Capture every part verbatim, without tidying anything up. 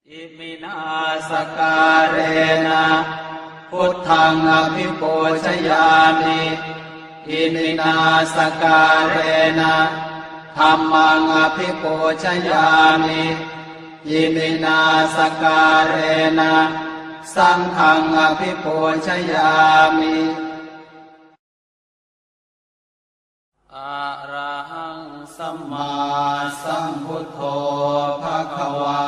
Iminā sakkārena buddhaṃ abhipūjayāmi. Iminā sakkārena dhammaṃ abhipūjayāmi. Iminā sakkārena saṅghaṃ abhipūjayāmi. Arahaṃ sammāsambuddho bhagavā.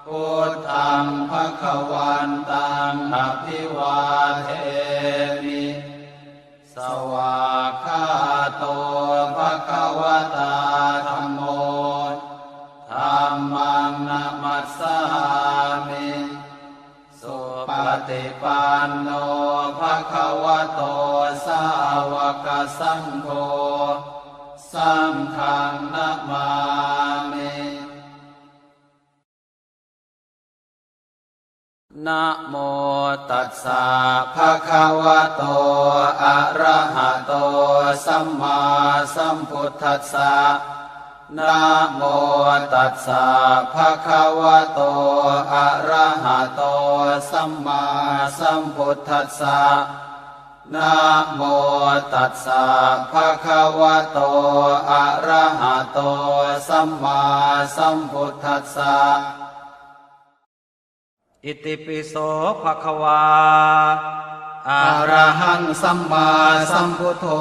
Buddhaṃ bhagavantaṃ abhivādemi. Svākkhāto bhagavatā dhammo. Dhammaṃ namassāmi. Supaṭipanno bhagavato sāvakasaṅgho. Saṅghaṃ namāmi. Namo tassa bhagavato arahato sammāsambuddhassa. Namo tassa bhagavato arahato sammāsambuddhassa. Namo tassa bhagavato arahato sammāsambuddhassa. Itipi so bhagavā arahaṃ sammāsambuddho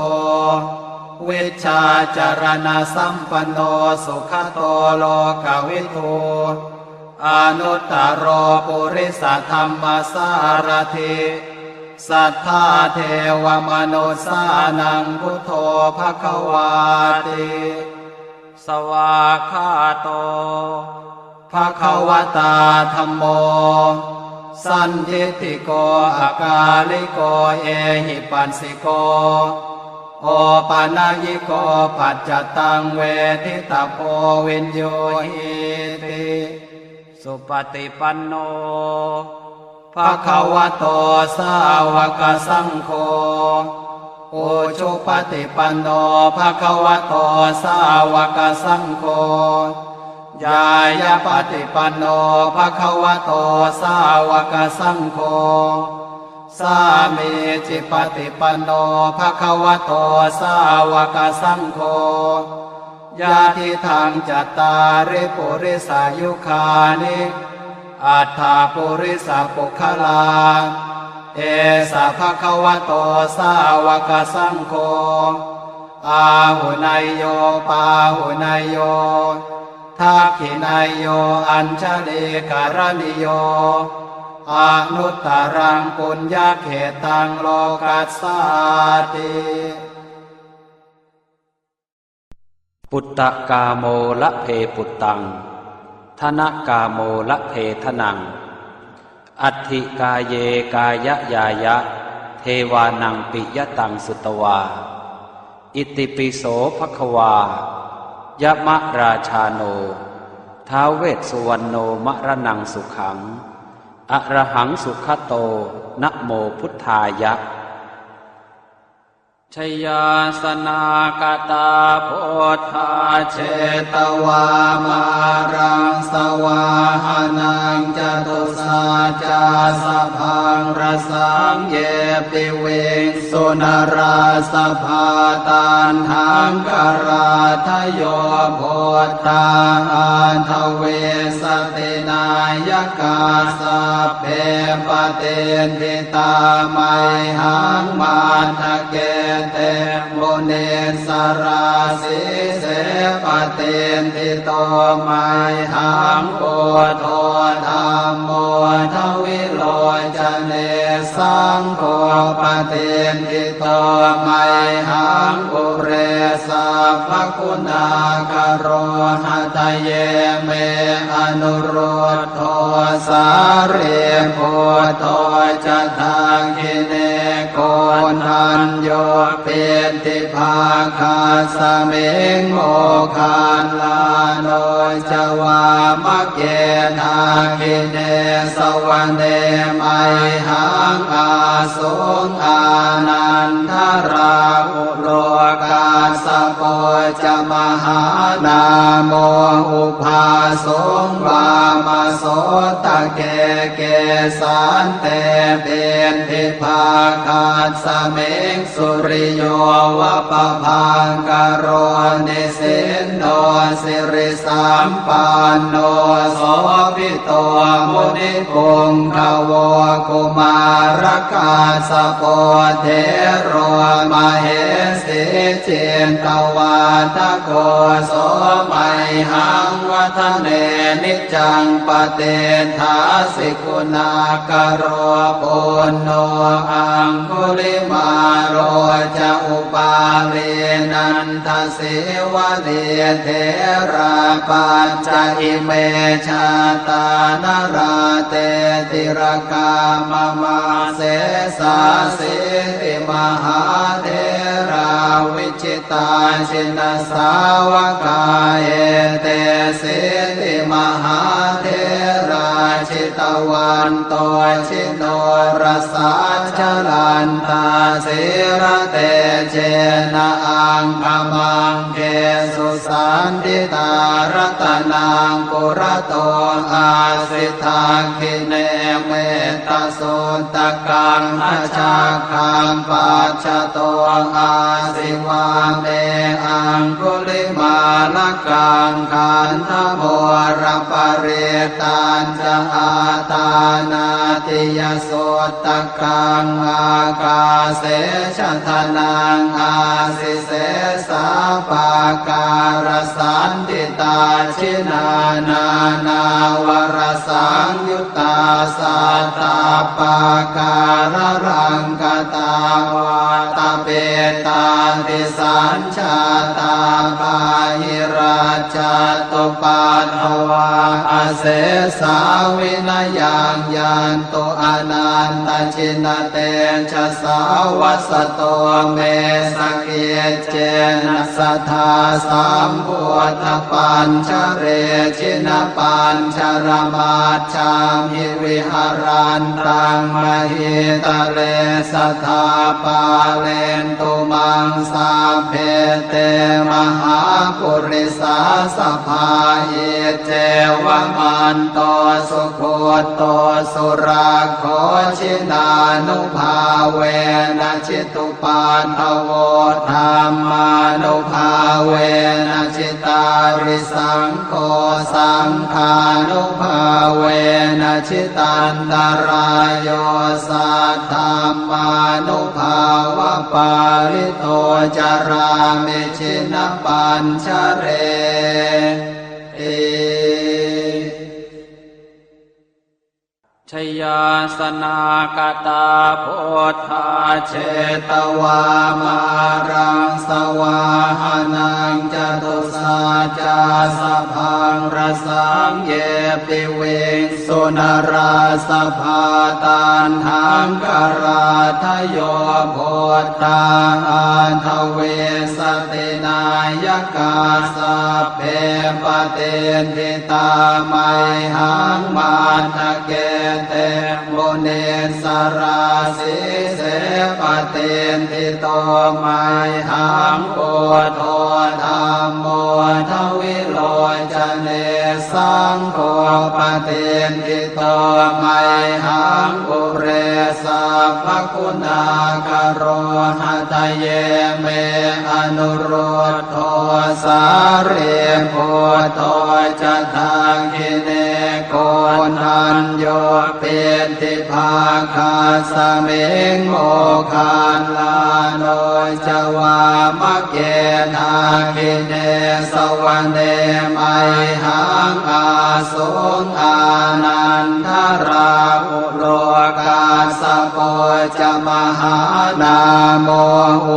vijjācaraṇasampanno sugato lokavidū anuttaro purisadammasārathi satthā devamanussānaṃ buddho bhagavāti. Svākkhāto bhagavatā dhammo sandiṭṭhiko akāliko ehipassiko opanayiko paccattaṃ veditabbo viññūhīti. Supaṭipanno bhagavato sāvakasaṅgho ujupaṭipanno bhagavato sāvakasaṅgho ñāyapaṭipanno bhagavato sāvakasaṅgho sāmīcipaṭipanno bhagavato sāvakasaṅgho yadidaṃ cattāri purisayugāni aṭṭha purisapuggalā esa bhagavato sāvakasaṅgho āhuneyyo pāhuneyyo dakkhiṇeyyo añjalikaraṇīyo anuttaraṃ puññakkhettaṃ lokassāti. Puttakāmo labhe puttaṃ, dhanakāmo labhe dhanaṃ, atthi kāye kāyañāya, devānaṃ piyataṃ sutvā. Itipi so bhagavā, yamarājāno, ท้าว vessuvaṇṇo, maraṇaṃ sukhaṃ, arahaṃ sugato, namo buddhāya. Jayāsanāgatā buddhā, jetvā māraṃ savāhanaṃ, catusaccāsabhaṃ rasaṃ, ye piviṃsu narāsabhā. Taṇhaṅkarādayo buddhā, aṭṭhavīsati nāyakā, sabbe patiṭṭhi tā mayhaṃ, matthake te munissarā. Sīse patiṭṭhito mayhaṃ, buddho dhammo dvilocane, saṅgho patiṭṭhito mayhaṃ, ure sabbaguṇākaro. Hadaye me anurud dho, sārīputto ca dakkhiṇe, koṇḍañño piṭṭhibhāgasmiṃ, moggallāno ca vāmake. Dakkhiṇe savane mayhaṃ, āsuṃ ānandarāhulo, kassapo ca mahānāmo ubhāsuṃ vāmasotake. Kesante piṭṭhibhāgasmiṃ suriyo va pabhaṅkaro, nisinno sirisampanno sobhi to munipuṅgavo. Kumārakassapo thero mahesī cittavādako, so mayhaṃ vadane niccaṃ patiṭṭhāsi guṇākaro. Puṇṇo aṅgulimālo ca upālī nanda sīvalī, therā pañca ime jātā nalāṭe tilakā mama. Sesāsīti mahātherā vijitā jinasāvakā, etesīti mahātherā jitavanto jinorasā, jalantā sīlatejena aṅgamaṅ gesu saṇṭhitā. Ratanaṃ purato āsi dakkhiṇe mettasuttakaṃ, dhajaggaṃ pacchato āsi vāme aṅgulimālakaṃ. Khandhamoraparittañca āṭānāṭiyasutta kaṃ, ākāse chadanaṃ āsi sesā pākārasaṇṭhitā. Jinā nānāvarasaṃyuttā sattappākāralaṅkatā, vātapittādisañ jātā bāhirajjhattupaddavā, asesā vinayaṃ yantu anantajinatejasā. Vasato me sakiccena sadā sambuddhapañjare, jinapañjaramaj jhamhi viharantaṃ mahītale, sadā pālentu maṃ sabbe te mahāpurisāsabhā. Iccevamanto sugutto surakkho, jinānubhāvena jitu paddavo, dhammānubhāvena jitārisaṅgho, saṅghānubhāvena jitantarāyo, saddhammānubhāvapālito carāmi jinapañjareti. Jayāsanāgatā buddhā jetvā māraṃ savāhanaṃ, catusaccāsabhaṃ rasaṃ ye piviṃsu narāsabhā. Taṇhaṅkarādayo buddhā aṭṭhavīsati nāyakā, sabbe patiṭṭhi tā mayhaṃ matthake te munissarā. Sīse patiṭṭhito mayhaṃ buddho dhammo dvilocane, saṅgho patiṭṭhito mayhaṃ ure sabbaguṇākaro. Hadaye me anurud dho sārīputto ca dakkhiṇe, koṇḍañño piṭṭhibhāgasmiṃ moggallāno ca vāmake. Dakkhiṇe savane mayhaṃ āsuṃ ānandarāhu lo, kassapo ca mahānāmo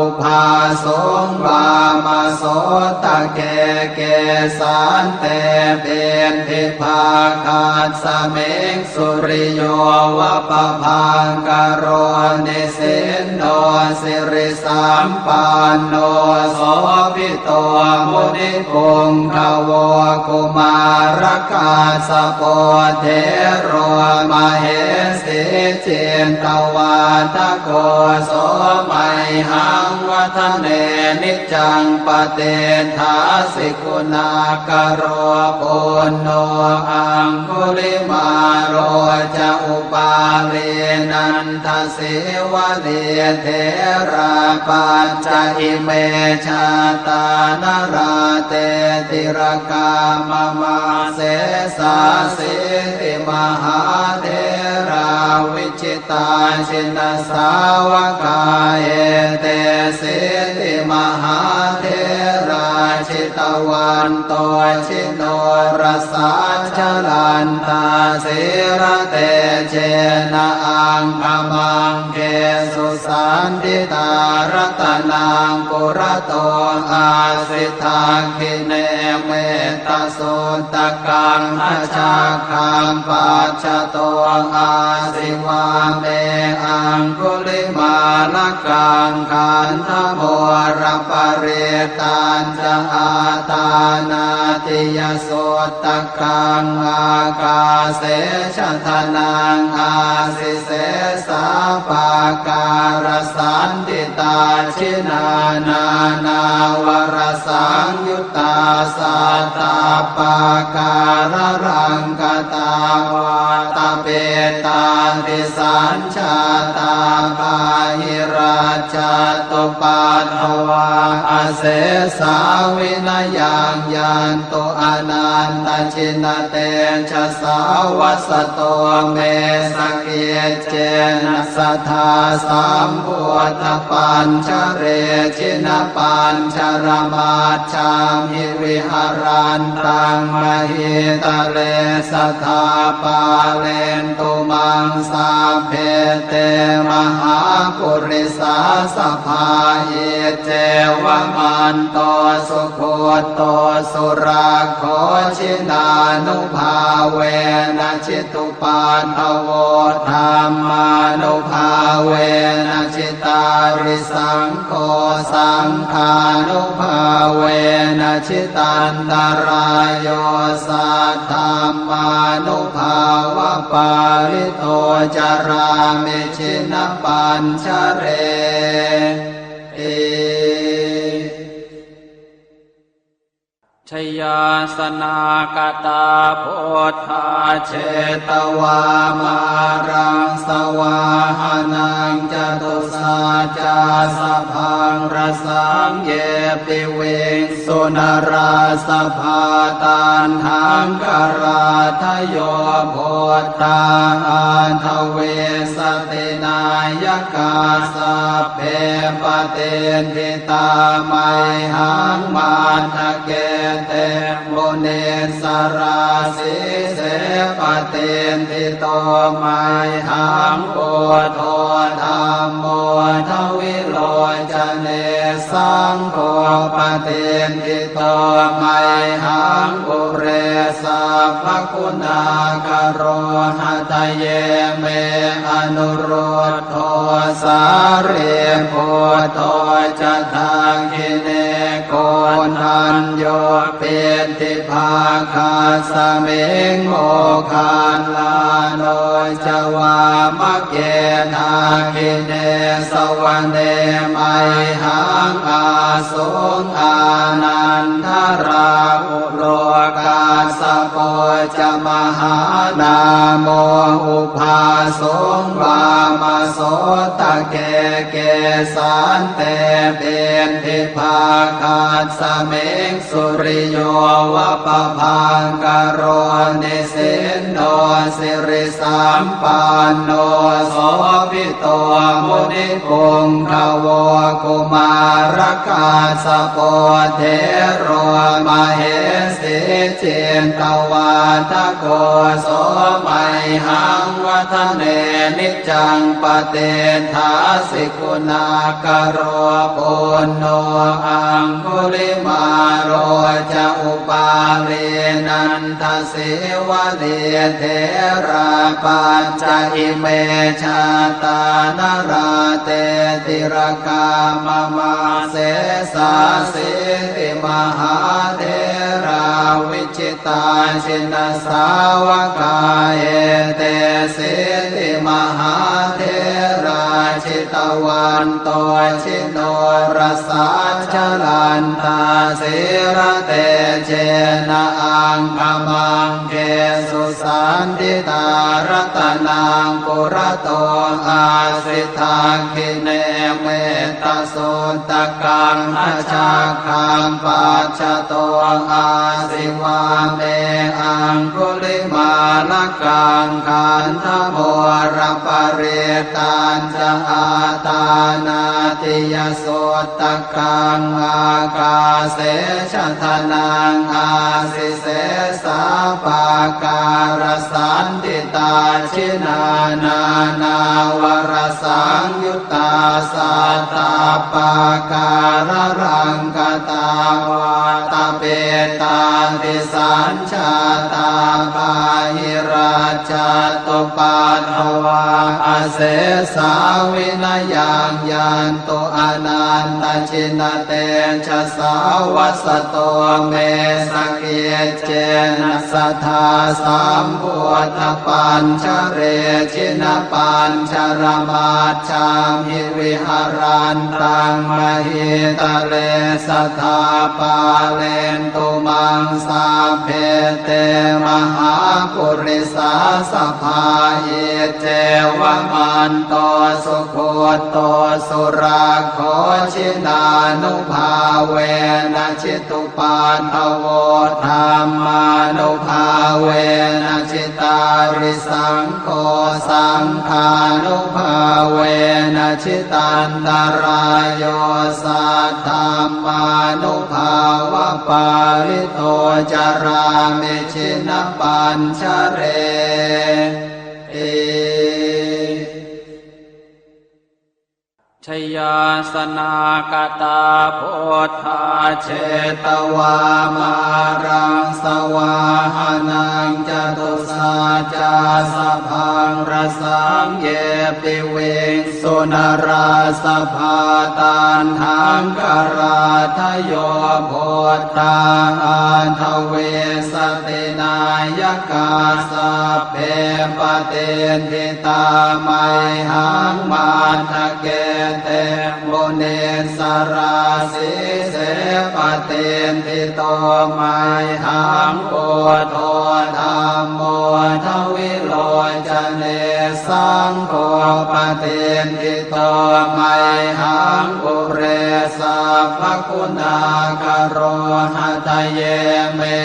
ubhāsuṃ vāmasotake. Kesante piṭṭhibhāgasmiṃ suriyo va pabhaṅkaro, nisinno sirisampanno sobhi to munipuṅgavo. Kumārakassapo thero mahesī cittavā Atha kho so mayhaṃ vadane niccaṃ patiṭṭhāsi guṇākaro. Puṇṇo aṅgulimālo ca upālī nandasīvalī therā pañca ime jātā nalāṭe tilakā mama. Sesāsīti mahātherā viji tā jinasāvakā etesīti mahātherā jitavanto jinorasā jalantā sīlatejena aṅgamaṅgesu saṇṭhitā. Ratanaṃ purato āsi dakkhiṇe metta suttakaṃ dhajaggaṃ pacchato āsi vāme aṅgulimālakaṃ. Khandhamoraparittañca āṭānāṭiyasuttakaṃ ākāse chadanaṃ āsi sesā pākārasaṇṭhitā. Jinā nānāvarasaṃyu ttā sattappākāralaṅkatā vātapittādisañjātā bāhirajjhattupaddavā asesā vinayaṃ yantu anantajinatejasā. Vasato me sakic cena sadā sambuddhapañjare jinapañjaramajjhamhi viharantaṃ mahītale sadā pālentu maṃ sabbe te mahāpurisāsabhā. Iccevamanto sugutto surakkho jinānubhāvena jitu paddavo dhammānubhāvena jitārisaṅgho saṅghānubhāvena jitantarāyo saddhammānubhāvapālito carāmi jinapañjareti. Jayāsanākatā buddhā jetvā māraṃ savāhanaṃ catusaccāsabhaṃ rasaṃ ye piviṃsu narāsabhā. Taṇhaṅkarādayo buddhā aṭṭhavīsati nāyakā sabbe patiṭṭhi tā mayhaṃ matthake te munissarā. Sīse patiṭṭhito mayhaṃ buddho dhammo dvilocane saṅgho patiṭṭhito mayhaṃ ure sabbaguṇākaro. Hadaye me anurud dho sārīputto ca dakkhiṇe koṇḍañño piṭṭhibhāgasmiṃ moggallāno ca vāmake. Dakkhiṇe savane mayhaṃ āsuṃ ānandarāhu lo kassapo ca mahānāmo ubhāsuṃ vāmasotake. Kesante piṭṭhibhāgasmiṃ suriyo va pabhaṅkaro nisinno siri sampanno sobhito munipuṅgavo. Kumārakassapo thero mahesī cittavādako so mayhaṃ vadane niccaṃ patiṭṭhāsi guṇākaro. Puṇṇo aṅgulimālo ca upālī nanda sīvalī therā pañca ime jātā nalāṭe tilakā mama. Sesāsīti mahātherā vijitā jinasāvakā etesīti mahātherā jitavanto jinorasā, jalantā sīlatejena aṅgamaṅgesu saṇṭhitā. Ratanaṃ purato āsi, dakkhiṇe mettasuttakaṃ, dhajaggaṃ pacchato āsi, vāme aṅgulimālakaṃ. Khandhamoraparittañca āṭānāṭiyasuttakaṃ, ākāse chadanaṃ āsi, sesā pākārasaṇṭhitā. Jinā nānāvarasaṃyuttā sattappākāralaṅkatā, vātapittādisañ jātā bāhirajjhattupaddavā, asesā vinayaṃ yantu anantajinatejasā. Vasato me sakiccena sadā sambuddhapañjare, jinapañjaramaj jhamhi viharantaṃ mahītale, sadā pālentu maṃ sabbe te mahāpurisāsabhā. Iccevamanto sugutto surakkho, jinānubhāvena jitu paddavo, dhammānubhāvena jitārisaṅgho, saṅghānubhāvena jitantarāyo, saddhammānubhāvapālito carāmi jinapañjareti. Jayāsanāgatā buddhā jetvā māraṃ savāhanaṃ, catusaccāsabhaṃ rasaṃ ye piviṃsu narāsabhā. Taṇhaṅkarādayo buddhā aṭṭhavīsati nāyakā, sabbe patiṭṭhi tā mayhaṃ matthake te munissarā. Sīse patiṭṭhito mayhaṃ buddho dhammo dvilocane, saṅgho patiṭṭhito mayhaṃ ure sabbaguṇākaro. Hadaye me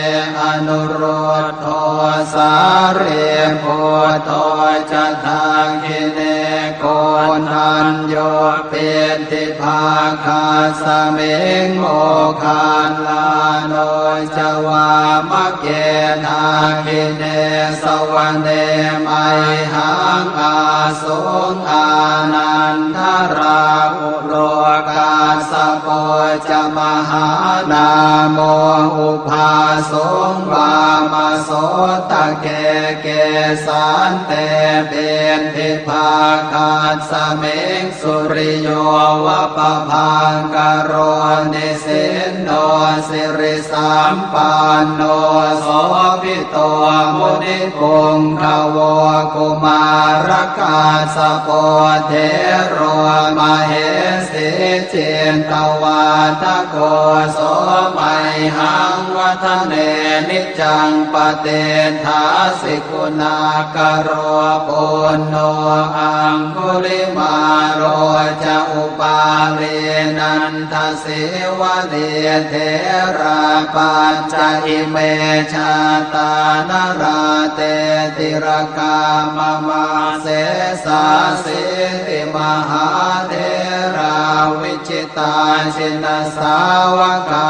anurud dho sārīputto ca dakkhiṇe, koṇḍañño piṭṭhibhāgasmiṃ moggallāno ca vāmake. Dakkhiṇe savane mayhaṃ āsuṃ ānandarāhu lo, kassapo ca mahānāmo ubhāsuṃ vāmasotake. Kesante piṭṭhibhāgasmiṃ suriyo va pabhaṅkaro, nisinno siri sampanno sobhito munipuṅgavo. Kumārakassapo thero mahesī cittavādako, so mayhaṃ vadane niccaṃ patiṭṭhāsi guṇākaro. Puṇṇo aṅgulimālo ca upālī nanda sīvalī, therā pañca ime jātā nalāṭe tilakā mama. Sesāsīti mahātherā vijitā jinasāvakā,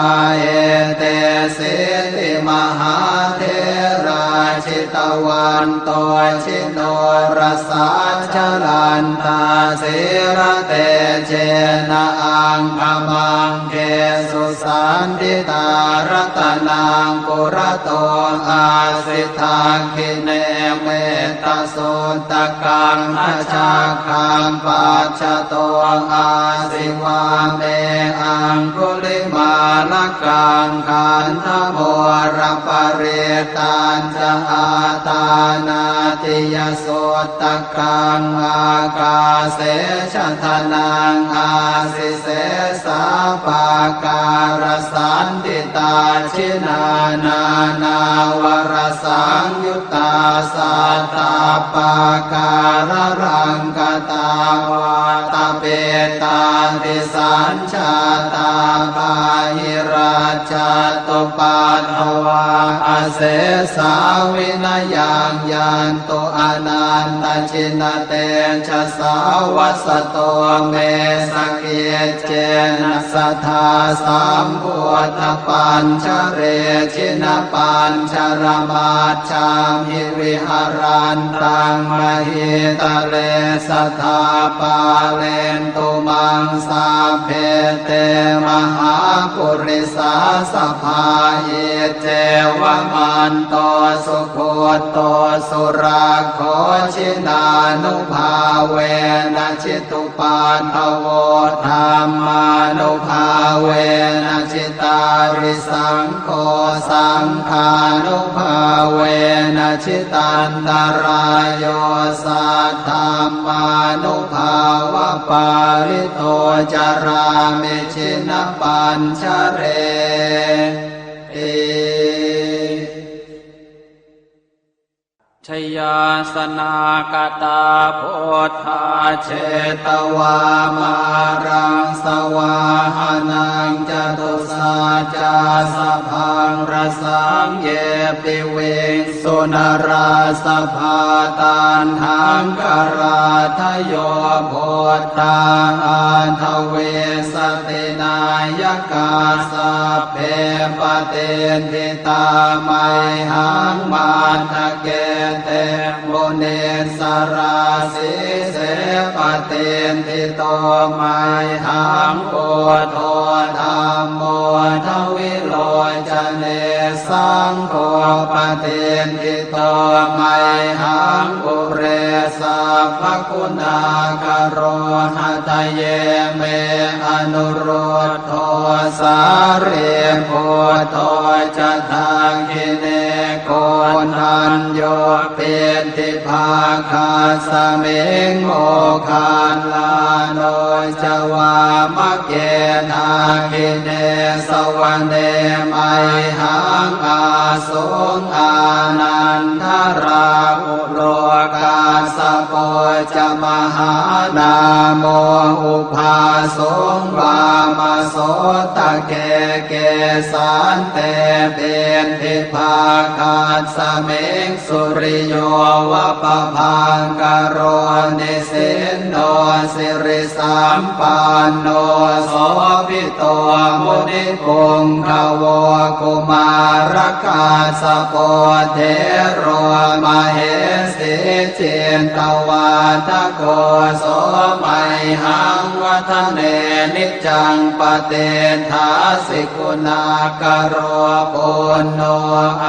etesīti mahātherā jitavanto ji norasā, jalantā sīlatejena aṅgamaṅgesu saṇṭhitā. Ratanaṃ purato āsi, dakkhiṇe mettasuttakaṃ, dhajaggaṃ pacchato āsi, vāme aṅgulimālakaṃ. Khandhamoraparittañ ca Āṭānāṭiyasuttakaṃ ākāse chadanaṃ āsi, sesā pākārasaṇṭhitā. Jinānānāvarasaṃyuttā sattappākāralaṅkatā, vātapittādisañ jātā bāhirajjhattupaddavā, asesā vinayaṃ yantu anantajinatejasā. Vasato me sakiccena sadā sambuddhapañjare, jinapañjaramaj jhamhi viharantaṃ mahītale, sadā pālentu maṃ sabbe te mahāpurisāsabhā. Iccevamanto sugutto surakkho, jinānubhāvena jitu paddavo, dhammānubhāvena jitārisaṅgho, saṅghānubhāvena jitantarāyo, saddhammānubhāvapālito carāmi jinapañjareti. Jayāsanāgatā buddhā jetvā māraṃ savāhanaṃ, catusaccāsabhaṃ rasaṃ ye piviṃsu narāsabhā. Taṇhaṅkarādayo buddhā aṭṭhavīsati nāyakā, sabbe patiṭṭhi tā mayhaṃ matthake te munissarā. Sīse patiṭṭhito mayhaṃ buddho dhammo dvilocane, saṅgho patiṭṭhito mayhaṃ ure sabbaguṇākaro. Hadaye me anurud dho sārīputto ca dakkhiṇe, koṇḍañño piṭṭhibhāgasmiṃ moggallāno ca vāmake. Dakkhiṇe savane mayhaṃ āsuṃ ānandarāhu lo, kassapo ca mahānāmo ubhāsuṃ vāmasotake. Kesante piṭṭhibhāgasmiṃ suriyo va pabhaṅkaro, nisinno siri sampanno sobhito munipuṅgavo. Kumārakassapo thero mahesī cittavādako, so mayhaṃ vadane niccaṃ patiṭṭhāsi guṇākaro. Puṇṇo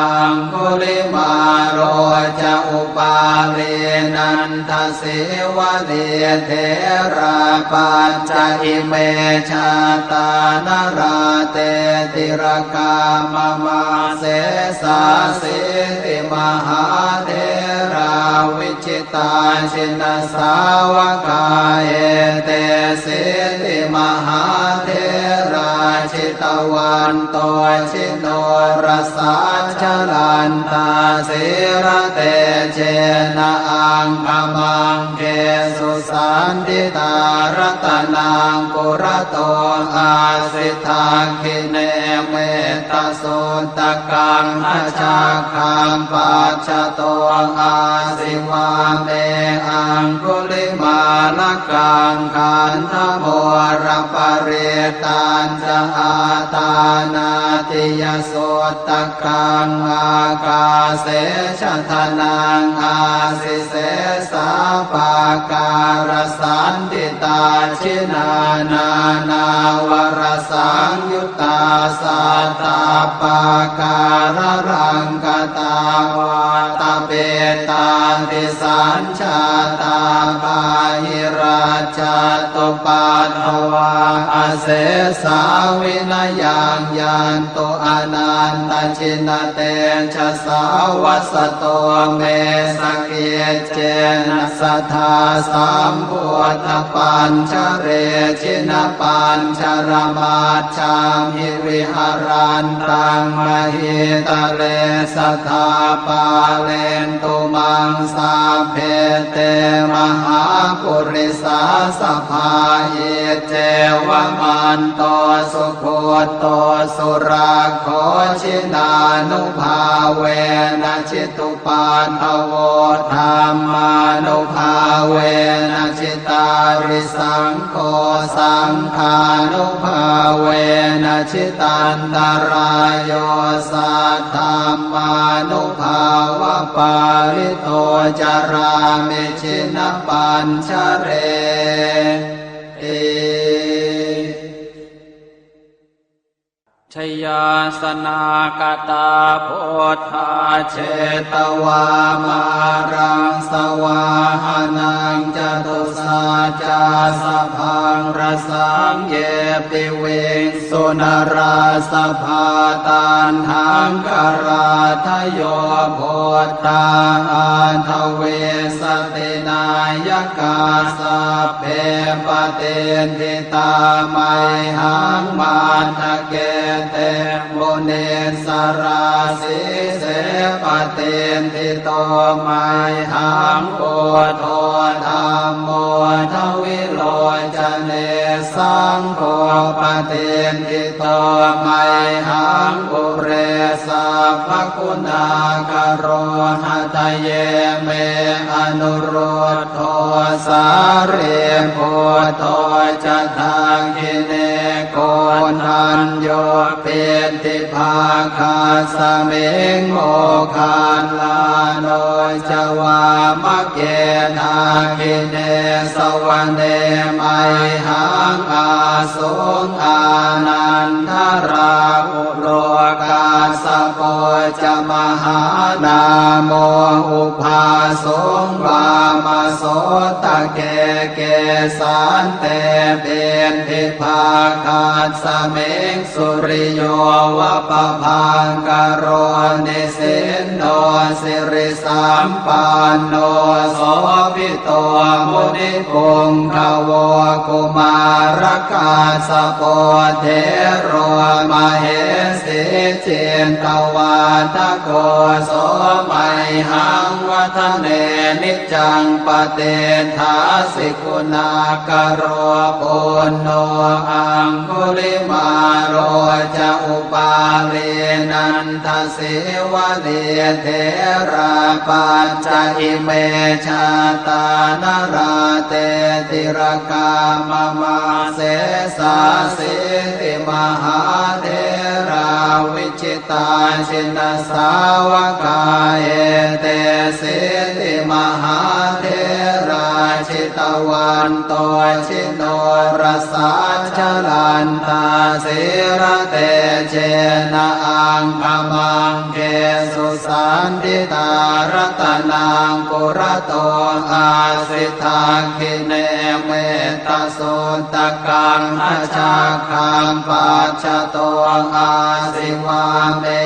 aṅgulimālo ca upālī nanda sīvalī, therā pañca ime jātā nalāṭe tilakā mama. Sesāsīti mahātherā vijitā jinasāvakā, etesīti mahātherā jitavanto ji norasā, jalantā sīlatejena aṅgamaṅgesu saṇṭhitā. Ratanaṃ purato āsi dakkhiṇe mettasuttakaṃ, dhajaggaṃ pacchato āsi vāme aṅgulimālakaṃ. Khandhamoraparittañ ca āṭānāṭiyasuttakaṃ, ākāse chadanaṃ āsi sesā pākārasaṇṭhitā. Jinā nānāvarasaṃyuttā sattappākāralaṅkatā, vātapittādisañ jātā bāhirajjhattupaddavā, asesā vinayaṃ yantu, anantajinatejasā. Vasato me sakiccena, sadā sambuddhapañjare, jinapañjaramaj jhamhi, viharantaṃ mahītale, sadā pālentu maṃ sabbe, te mahāpurisāsabhā. Iccevamanto sugutto surakkho, jinānubhāvena jitu paddavo, dhammānubhāvena jitārisaṅgho, saṅghānubhāvena jitantarāyo, saddhammānubhāvapālito carāmi jinapañjareti. Jayāsanākatā buddhā jetvā māraṃ savāhanaṃ, catusaccāsabhaṃ rasaṃ ye piviṃsu narāsabhā. Taṇhaṅkarādayo buddhā aṭṭhavīsati nāyakā, sabbe patiṭṭhi tā mayhaṃ matthake te munissarā. Sīse patiṭṭhito mayhaṃ buddho dhammo dvilocane, saṅgho patiṭṭhito mayhaṃ ure sabbaguṇākaro. Hadaye me anurud dho sārīputto ca dakkhiṇe, koṇḍañño piṭṭhibhāgasmiṃ moggallāno ca vāmake. Dakkhiṇe savane mayhaṃ ā suṃ ānandarāhulo, kassapo ca mahānāmo ubhāsuṃ vāmasotake. Kesante piṭṭhibhāgasmiṃ suriyo va pabhaṅkaro, nisinno siri sampanno sobhito munipuṅgavo. Kumārakassapo thero mahesī cittavādako, so mayhaṃ vadane niccaṃ patiṭṭhāsi guṇākaro. Puṇṇo aṅgulimālo ca upālī nanda sīvalī, therā pañca ime jātā nalāṭe tilakā mama. Sesāsīti mahātherā vijitā jinasāvakā, etesīti mahātherā jitavanto ji norasā, jalantā sīlatejena aṅgamaṅgesu saṇṭhitā. Ratanaṃ purato āsi dakkhiṇe mettasuttakaṃ, dhajaggaṃ pacchato āsi vāme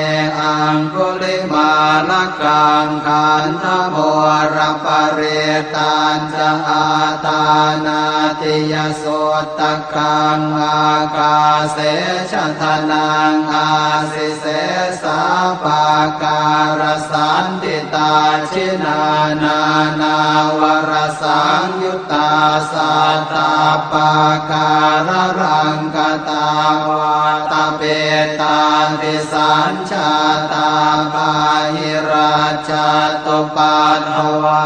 aṅgulimālakaṃ. Khandhamoraparittañca āṭānāṭiyasutta kaṃ, ākāse chadanaṃ āsi sesā pākārasaṇṭhitā. Jinā nānāvarasaṃyuttā sattappākāralaṅkatā, vātapittādisañ jātā bāhirajjhattupaddavā,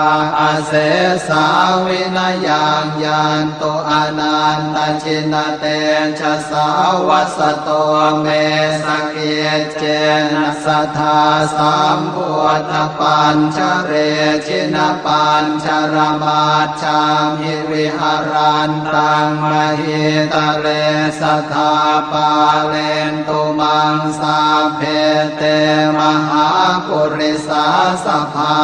asesā vinayaṃ yantu anantajinatejasā. Vasato me sakiccena sadā sambuddhapañjare, jinapañjaramaj jhamhi viharantaṃ mahītale, sadā pālentu maṃ sabbe te mahāpurisāsabhā.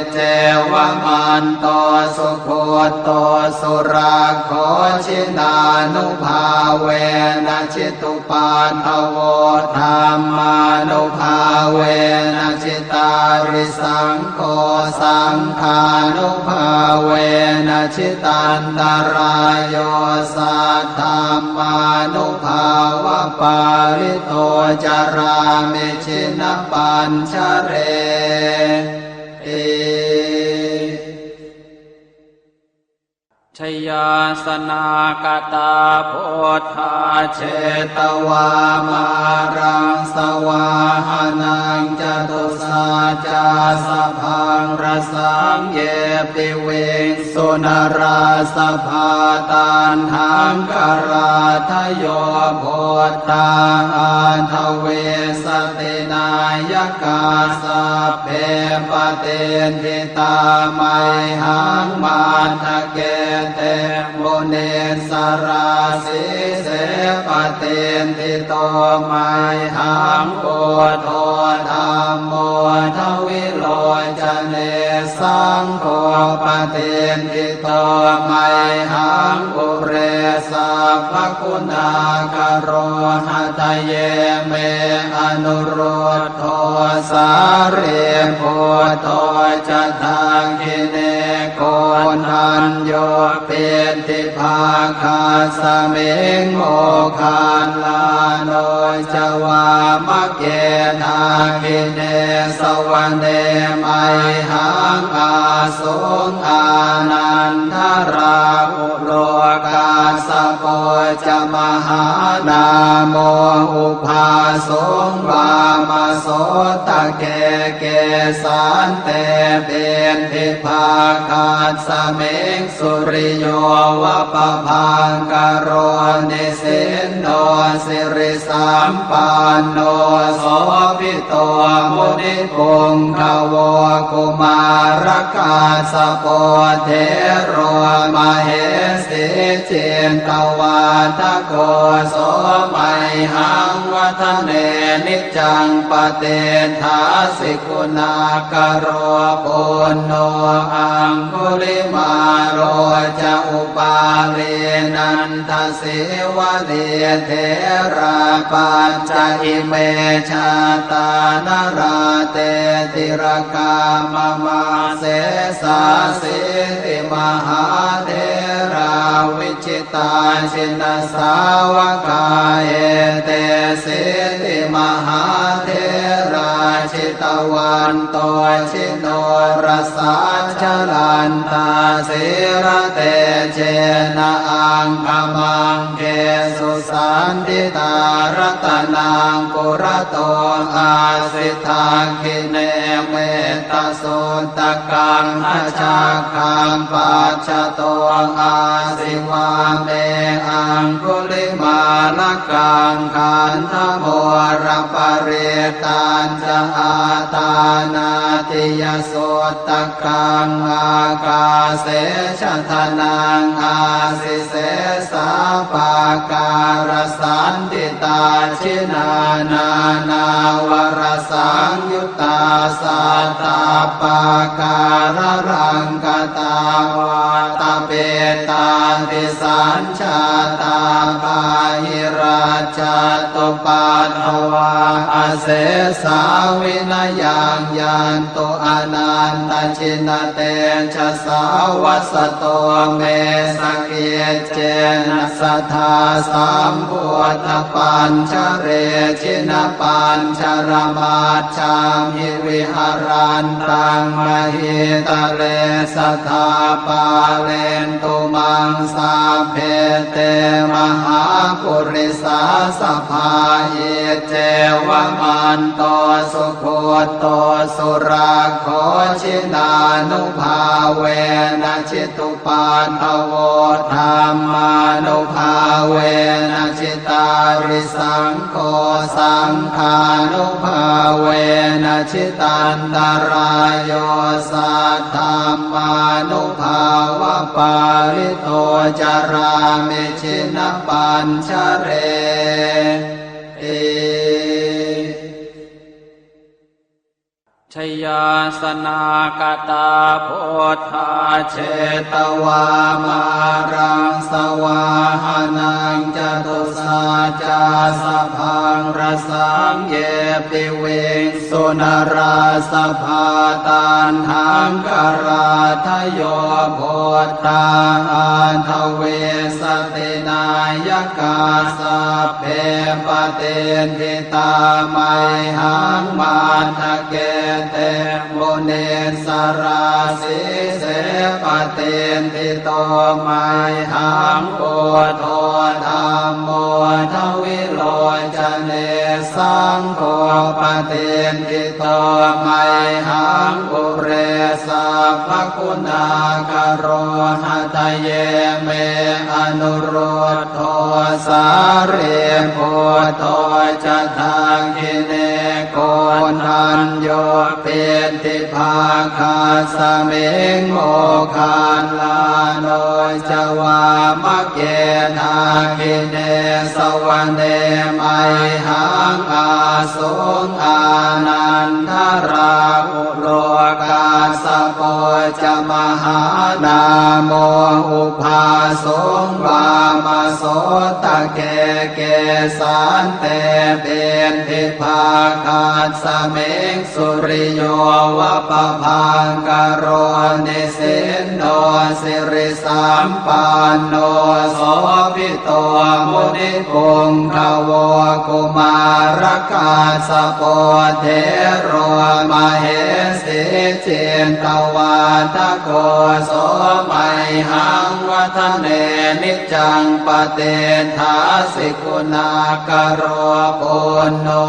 Iccevamanto sugutto surakkho, jinānubhāvena jitupaddavo, dhammānubhāvena jitārisaṅgho, saṅghānubhāvena jitantarāyo, saddhammānubhāvapālito carāmi jinapañjareti. Jayāsanāgatā buddhā jetvā māraṃ savāhanaṃ, catusaccāsabhaṃ rasaṃ ye piviṃsu narāsabhā. Taṇhaṅkarādayo buddhā aṭṭhavīsati nāyakā, sabbe patiṭṭhi tā mayhaṃ matthake te munissarā. Sīse patiṭṭhito mayhaṃ buddho dhammo dvilocane, saṅgho patiṭṭhito mayhaṃ ure sabbaguṇākaro. Hadaye me anurud dho sārīputto ca dakkhiṇe, koṇḍañño piṭṭhibhāgasmiṃ moggallāno ca vāmake. Dakkhiṇe savane mayhaṃ āsuṃ ānandarāhu lo, kassapo ca mahānāmo ubhāsuṃ vāmasotake. Kesante piṭṭhibhāgasmiṃ suriyo va pabhaṅkaro, nisinno siri sampanno sobhito munipuṅgavo. Kumārakassapo thero mahesī cittavādako, so mayhaṃ vadane niccaṃ patiṭṭhāsi guṇākaro. Puṇṇo aṅgulimālo ca upālī nanda sīvalī, therā pañca ime jātā nalāṭe tilakā mama. Sesāsīti mahātherā vijitā jinasāvakā, etesīti mahātherā jitavanto ji norasā, jalantā sīlatejena aṅgamaṅgesu saṇṭhitā. Ratanaṃ purato āsi dakkhiṇe mettasuttakaṃ, dhajaggaṃ pacchato āsi vāme aṅgulimālakaṃ. Khandhamoraparittañ ca āṭānāṭiyasuttakaṃ, ākāse chadanaṃ āsi sesā pākārasaṇṭhitā. Jinā nānāvarasaṃyuttā sattappākāralaṅkatā, vātapittādisañ jātā bāhirajjhattupaddavā, asesā vinayaṃ yantu anantajinatejasā. Vasato me sakiccena sadā sambuddhapañjare, jinapañjaramaj jhamhi viharantaṃ mahītale, sadā pālentu maṃ sabbe te mahāpurisāsabhā. Iccevamanto sugutto surakkho, jinānubhāvena jitu paddavo, dhammānubhāvena jitārisaṅgho, saṅghānubhāvena jitantarāyo, saddhammānubhāvapālito carāmi jinapañjareti. Jayāsanāgatā buddhā jetvā māraṃ savāhanaṃ, catusaccāsabhaṃ rasaṃ ye piviṃsu narāsabhā. Taṇhaṅkarādayo buddhā aṭṭhavīsati nāyakā, sabbe patiṭṭhi tā mayhaṃ matthake te munissarā. Sīse patiṭṭhito mayhaṃ buddho dhammo dvilocane, saṅgho patiṭṭhito mayhaṃ ure sabbaguṇākaro. Hadaye me anurud dho sārīputto ca dakkhiṇe, koṇḍañño piṭṭhibhāgasmiṃ moggallāno ca vāmake. Dakkhiṇe savane mayhaṃ āsuṃ ānandarāhu lo, kassapo ca mahānāmo ubhāsuṃ vāmasotake. Kesante piṭṭhibhāgasmiṃ suriyo va pabhaṅkaro, nisinno siri sampanno sobhito munipuṅgavo. Kumārakassapo thero mahesī cittavādako, so mayhaṃ vadane niccaṃ patiṭṭhāsi guṇākaro. Puṇṇo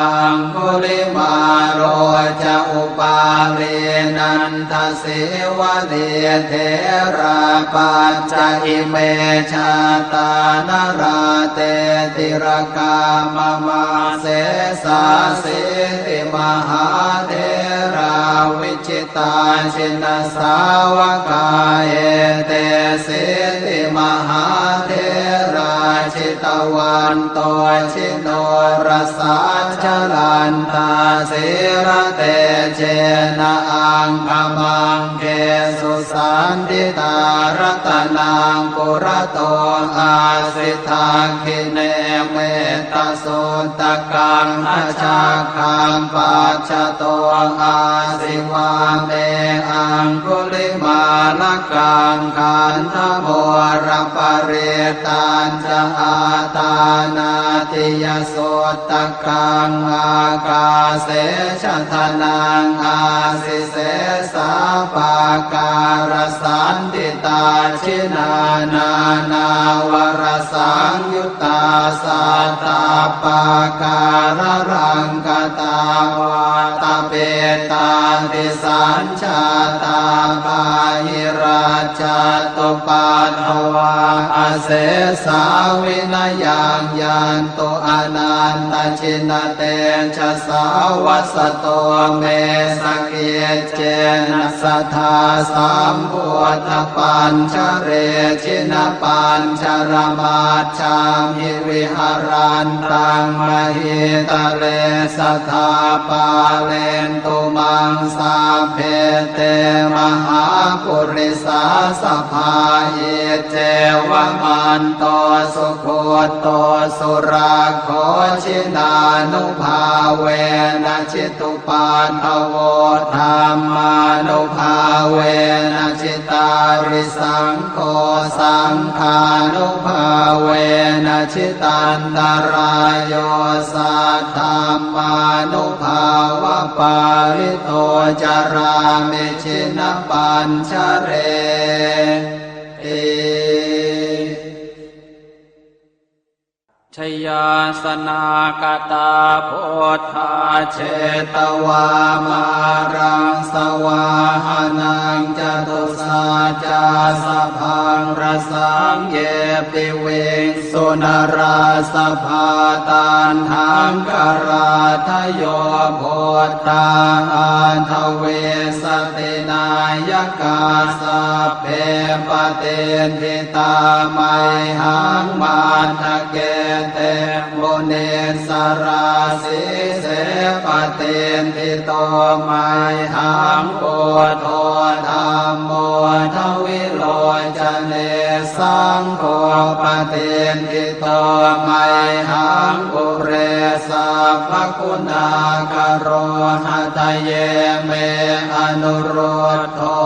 aṅgulimālo ca upālī nanda sīvalī, therā pañca ime jātā nalāṭe tilakā mama. Sesāsīti mahātherā vijitā jinasāvakā, etesīti mahātherā jitavanto ji norasā, jalantā sīlatejena aṅgamaṅgesu saṇṭhitā. Ratanaṃ purato āsi dakkhiṇe mettasuttakaṃ, dhajaggaṃ pacchato āsi vāme aṅgulimālakaṃ. Khandhamoraparittañ ca āṭānāṭiyasuttakaṃ, ākāse chadanaṃ āsi sesā pākārasaṇṭhitā. Jinā nānāvarasaṃyuttā sattappākāralaṅkatā, vātapittādisañ jātā bāhirajjhattupaddavā, asesā vinayaṃ yantu anantajinatejasā. Vasato me sakiccena sadā sambuddhapañjare, jinapañjaramaj jhamhi viharantaṃ mahītale, sadā pālentu maṃ sabbe te mahāpurisāsabhā. Iccevamanto sugutto surakkho, jinānubhāvena jitu paddavo, dhammānubhāvena jitārisaṅgho, saṅghānubhāvena jitantarāyo, saddhammānubhāvapālito carāmi jinapañjareti. Jayāsanāgatā buddhā jetvā māraṃ savāhanaṃ, catusaccāsabhaṃ rasaṃ ye piviṃsu narāsabhā. Taṇhaṅkarādayo buddhā aṭṭhavīsati nāyakā, sabbe patiṭṭhi tā mayhaṃ matthake munissarā. Sīse patiṭṭhito mayhaṃ buddho dhammo dvilocane, saṅgho patiṭṭhito mayhaṃ ure sabbaguṇākaro. Hadaye me anurud dho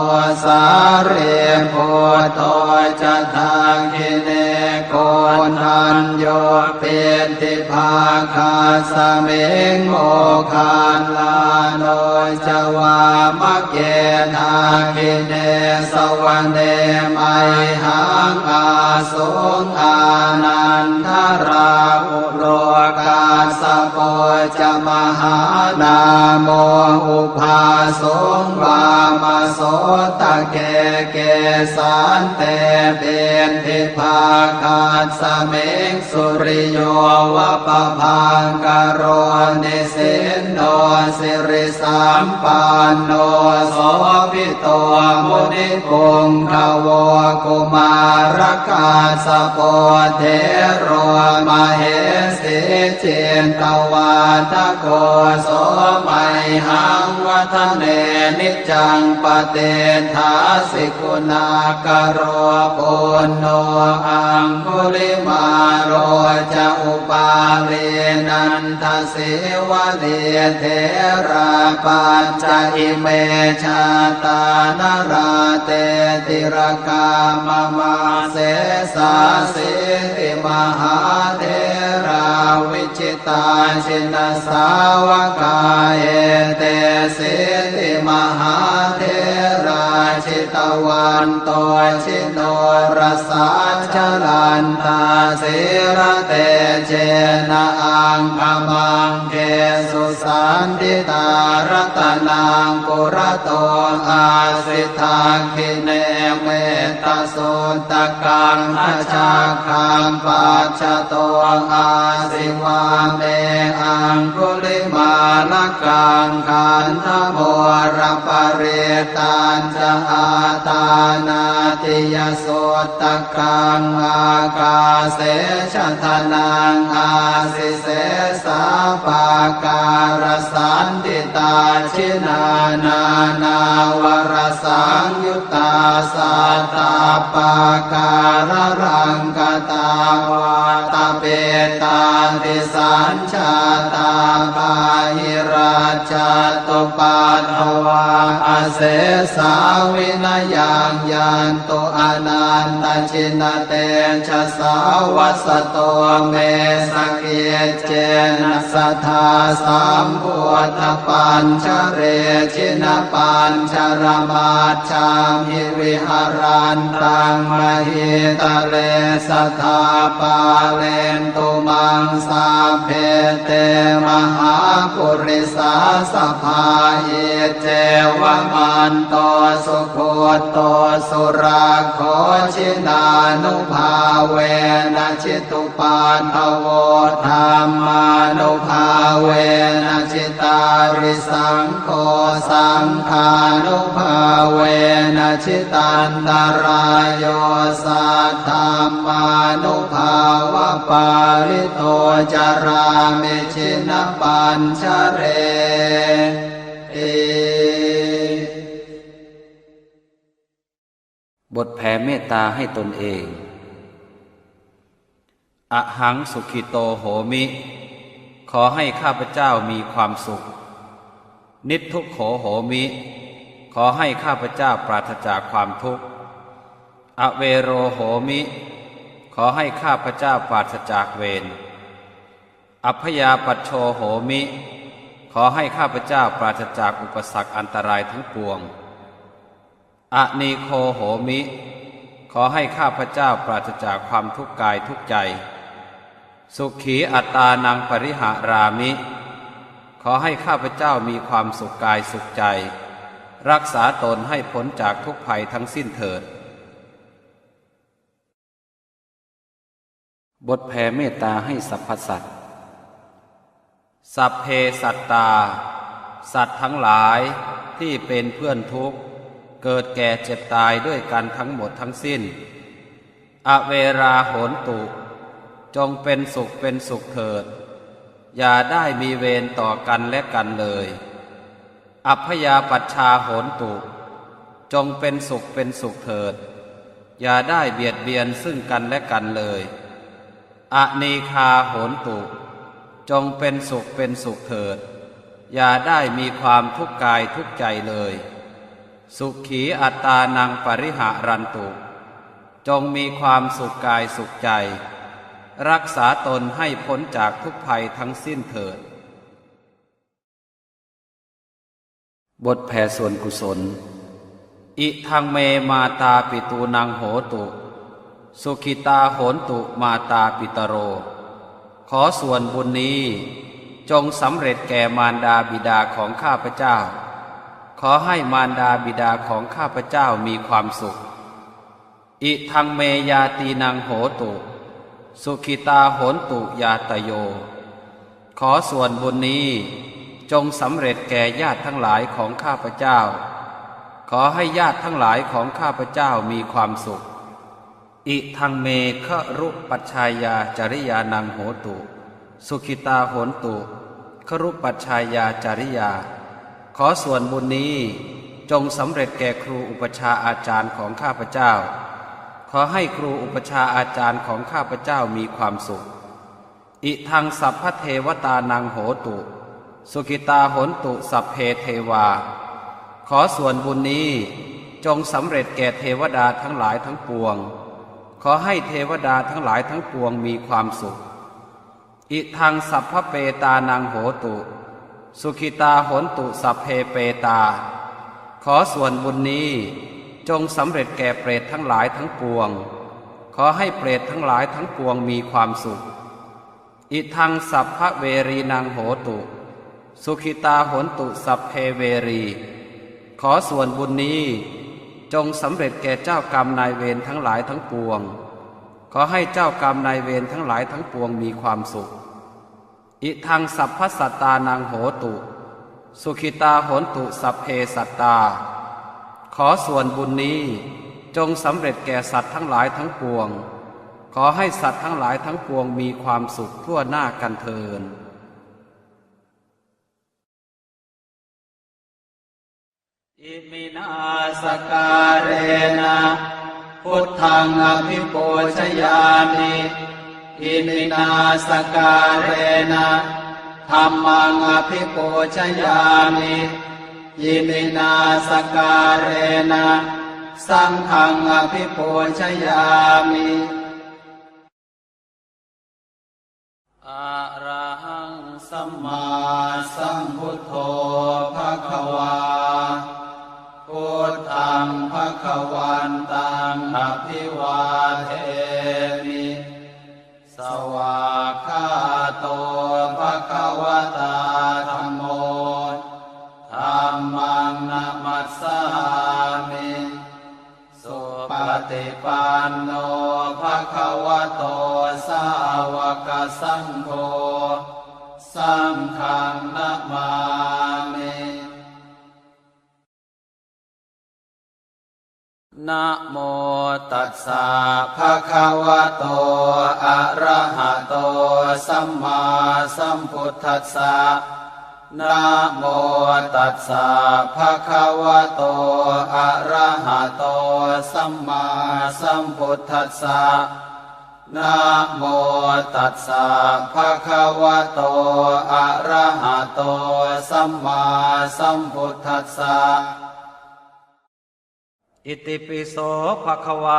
sārīputto ca dakkhiṇe, koṇḍañño piṭṭhibhāgasmiṃ moggallāno ca vāmake. Dakkhiṇe savane mayhaṃ ā suṃ ānandarāhulo, kassapo ca mahānāmo ubhāsuṃ vāmasotake. Kesante piṭṭhibhāgasmiṃ suriyo va pabhaṅkaro, nisinno siri sampanno sobhito munipuṅgavo. Kumārakassapo thero mahesī cittavādako, so mayhaṃ vadane niccaṃ patiṭṭhāsi guṇākaro. Puṇṇo aṅgulimālo ca upālī nanda sīvalī, therā pañca ime jātā nalāṭe tilakā mama. Sesāsīti mahātherā vijitā jinasāvakā, etesīti mahātherā jitavanto ji norasā, jalantā sīlatejena aṅgamaṅgesu saṇṭhitā. Ratanaṃ purato āsi dakkhiṇe mettasuttakaṃ, dhajaggaṃ pacchato āsi vāme aṅgulimālakaṃ. Khandhamoraparittañ ca āṭānāṭiyasuttakaṃ, ākāse chadanaṃ āsi sesā pākārasaṇṭhitā. Jinā nānāvarasaṃyuttā sattappākāralaṅkatā, vātapittādisañ jātā bāhirajjhattupaddavā, asesā vinayaṃ yantu anantajinatejasā. Vasato me sakiccena sadā sambuddhapañjare, jinapañjaramaj jhamhi viharantaṃ mahītale, sadā pālentu maṃ sabbe te mahāpurisāsabhā. Iccevamanto sugutto surakkho, jinānubhāvena jitu paddavo, dhammānubhāvena jitārisaṅgho, saṅghānubhāvena jitantarāyo, saddhammānubhāvapālito carāmi jinapañjareti. บทแผ่เมตตาให้ตนเอง Ahaṃ sukhito homi ขอให้ข้าพเจ้ามีความสุข Niddukkho homi ขอให้ข้าพเจ้าปราศจากความทุกข์ Avero homi ขอให้ข้าพเจ้าปราศจากเวร Abyāpajjho homi ขอให้ข้าพเจ้าปราศจากอุปสรรคอันตรายทั้งปวง Anīgho homi ขอให้ข้าพเจ้าปราศจากความทุกข์กายทุกข์ใจ Sukhī attānaṃ pariharāmi ขอให้ข้าพเจ้ามีความสุขกายสุขใจ รักษาตนให้พ้นจากทุกข์ภัยทั้งสิ้นเถิด บทแผ่เมตตาให้สรรพสัตว์ Sabbe sattā สัตว์ทั้งหลายที่เป็นเพื่อนทุกข์ เกิดแก่เจ็บตายด้วยกันทั้งหมดทั้งสิ้น Averā hontu จงเป็นสุขเป็นสุขเถิด อย่าได้มีเวรต่อกันและกันเลย Abyāpajjhā hontu จงเป็นสุขเป็นสุขเถิด อย่าได้เบียดเบียนซึ่งกันและกันเลย Anīghā hontu จงเป็นสุขเป็นสุขเถิด อย่าได้มีความทุกข์กายทุกข์ใจเลย Sukhī attānaṃ pariharantu จงมีความสุขกายสุขใจ รักษาตนให้พ้นจากทุกข์ภัยทั้งสิ้นเถิด บทแผ่ส่วนกุศล Idaṃ me mātāpitūnaṃ hotu, sukhitā hontu mātāpitaro. ขอส่วนบุญนี้จงสำเร็จแก่มารดาบิดาของข้าพเจ้า ขอให้มารดาบิดาของข้าพเจ้ามีความสุข Idaṃ me ñātīnaṃ hotu, sukhitā hontu ñātayo. ขอส่วนบุญนี้จงสำเร็จแก่ญาติทั้งหลายของข้าพเจ้า ขอให้ญาติทั้งหลายของข้าพเจ้ามีความสุข Idaṃ me gurūpajjhāyācariyānaṃ hotu, sukhitā hontu gurūpajjhāyācariyā. ขอส่วนบุญนี้จงสำเร็จแก่ครูอุปัชฌาย์อาจารย์ของข้าพเจ้า ขอให้ครูอุปัชฌาย์อาจารย์ของข้าพเจ้ามีความสุข Idaṃ sabbadevatānaṃ hotu, sukhitā hontu sabbe devā. ขอส่วนบุญนี้จงสำเร็จแก่เทวดาทั้งหลายทั้งปวง ขอให้เทวดาทั้งหลายทั้งปวงมีความสุข Idaṃ sabbapetānaṃ hotu, sukhitā hontu sabbe petā. ขอส่วนบุญนี้จงสำเร็จแก่เปรตทั้งหลายทั้งปวง ขอให้เปรตทั้งหลายทั้งปวงมีความสุข Idaṃ sabbaverīnaṃ hotu, sukhitā hontu sabbe verī. ขอส่วนบุญนี้จงสำเร็จแก่เจ้ากรรมนายเวรทั้งหลายทั้งปวง ขอให้เจ้ากรรมนายเวรทั้งหลายทั้งปวงมีความสุข Idaṃ sabbasattānaṃ hotu, sukhitā hontu sabbe sattā. ขอส่วนบุญนี้จงสำเร็จแก่สัตว์ทั้งหลายทั้งปวง ขอให้สัตว์ทั้งหลายทั้งปวงมีความสุขทั่วหน้ากันเทอญ Iminā sakkārena buddhaṃ abhipūjayāmi. Iminā sakkārena dhammaṃ abhipūjayāmi. Iminā sakkārena saṅghaṃ abhipūjayāmi. Arahaṃ sammāsambuddho bhagavā. Buddhaṃ bhagavantaṃ abhivādemi. Svākkhāto bhagavatā dhammo. Dhammaṃ namassāmi. Supaṭipanno bhagavato sāvakasaṅgho. Saṅghaṃ namāmi. Namo tassa bhagavato arahato sammāsambuddhassa. Namo tassa bhagavato arahato sammāsambuddhassa. Namo tassa bhagavato arahato sammāsambuddhassa. Itipi so bhagavā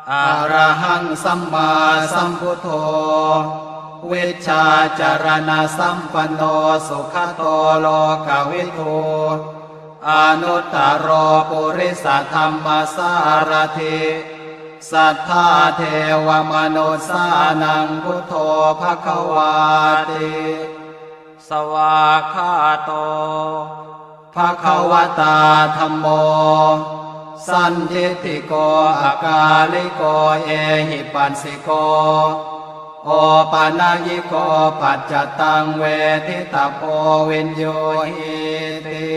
arahaṃ sammāsambuddho vijjācaraṇasampanno sugato lokavidū anuttaro purisadammasārathi satthā devamanussānaṃ buddho bhagavāti. Svākkhāto bhagavatā dhammo sandiṭṭhiko akāliko ehipassiko opanayiko paccattaṃ veditabbo viññūhīti.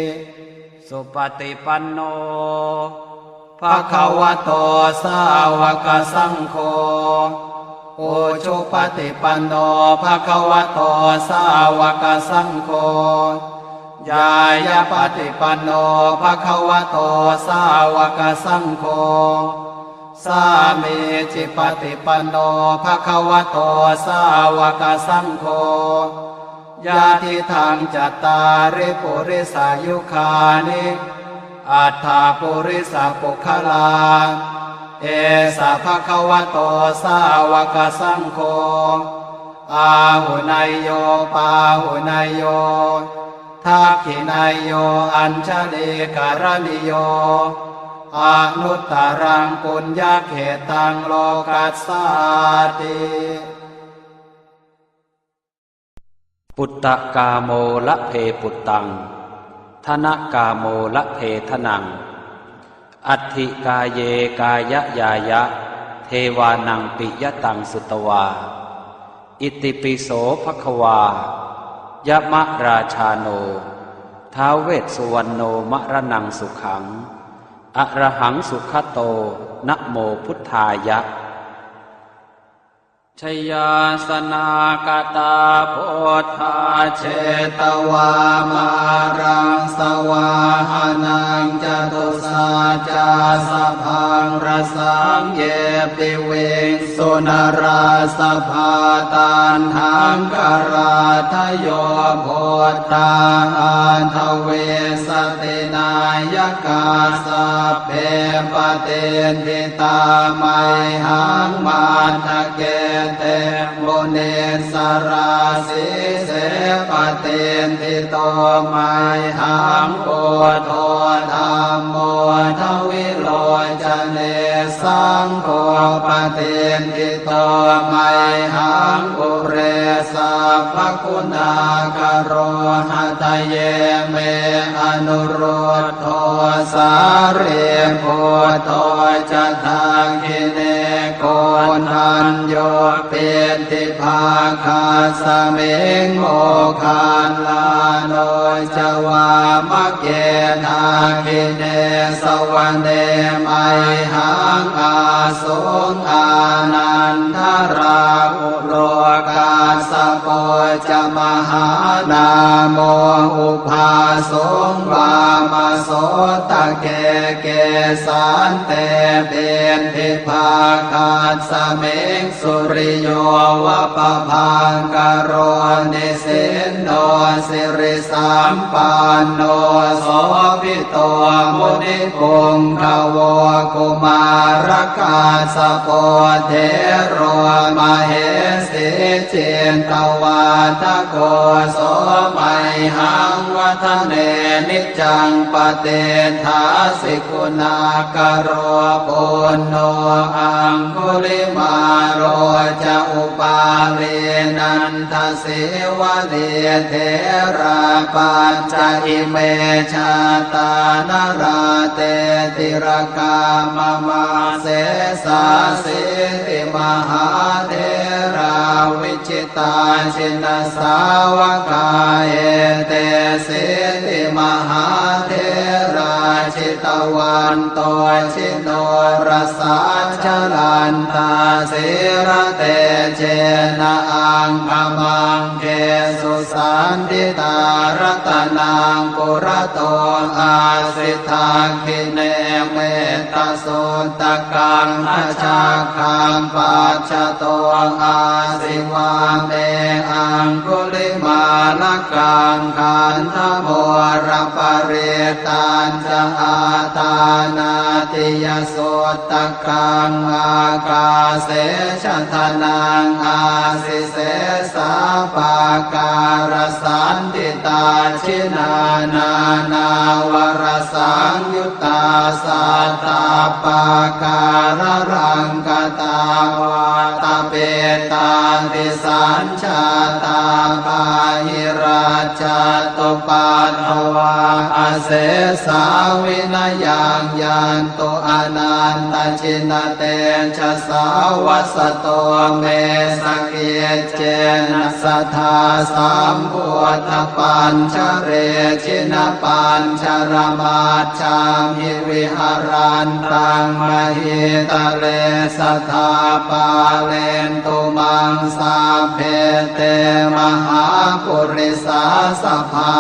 Supaṭipanno bhagavato sāvakasaṅgho. Ujupaṭipanno bhagavato sāvakasaṅgho, ñāyapaṭipanno bhagavato sāvakasaṅgho, sāmīcipaṭipanno bhagavato sāvakasaṅgho, yadidaṃ cattāri purisayugāni aṭṭha purisapuggalā, esa bhagavato sāvakasaṅgho, āhuneyyo pāhuneyyo dakkhiṇeyyo añjalikaraṇīyo anuttaraṃ puññakkhettaṃ lokassāti. Puttakāmo labhe puttaṃ, dhanakāmo labhe dhanaṃ, atthi kāye kāyañāya, devānaṃ piyataṃ sutvā. Itipi so bhagavā yamarājāno ท้าว vessuvaṇṇo maraṇaṃ sukhaṃ arahaṃ sugato namo buddhāya. Jayāsanākatā buddhā jetvā māraṃ savāhanaṃ, catusaccāsabhaṃ rasaṃ ye piviṃsu narāsabhā. Taṇhaṅkarādayo buddhā aṭṭhavīsati nāyakā, sabbe patiṭṭhi tā mayhaṃ matthake te munissarā. Sīse patiṭṭhito mayhaṃ buddho dhammo dvilocane, saṅgho patiṭṭhito mayhaṃ ure sabbaguṇākaro. Hadaye me anurud dho sārīputto ca dakkhiṇe, koṇḍañño piṭṭhibhāgasmiṃ moggallāno ca vāmake. Dakkhiṇe savane mayhaṃ ā suṃ ānandarāhulo, kassapo ca mahānāmo ubhāsuṃ vāmasotake. Kesante piṭṭhibhāgasmiṃ suriyo va pabhaṅkaro, nisinno siri sampanno sobhito munipuṅgavo. Kumārakassapo thero mahesī cittavādako, so mayhaṃ vadane niccaṃ patiṭṭhāsi guṇākaro. Puṇṇo aṅgulimālo ca upālī nanda sīvalī, therā pañca ime jātā nalāṭe tilakā mama. Sesāsīti mahātherā vijitā jinasāvakā, etesīti mahātherā jitavanto ji norasā, jalantā sīlatejena aṅgamaṅgesu saṇṭhitā. Ratanaṃ purato āsi dakkhiṇe mettasuttakaṃ, dhajaggaṃ pacchato āsi vāme aṅgulimālakaṃ. Khandhamoraparittañ ca āṭānāṭiyasuttakaṃ, ākāse chadanaṃ āsi sesā pākārasaṇṭhitā. Jinā nānāvarasaṃyuttā sattappākāralaṅkatā, vātapittādi disañjātā bāhirajjhattupaddavā, asesā vinayaṃ yantu anantajinatejasā. Vasato me sakiccena sadā sambuddhapañjare, jinapañjaramaj jhamhi viharantaṃ mahītale, sadā pālentu maṃ sabbe te mahāpurisāsabhā.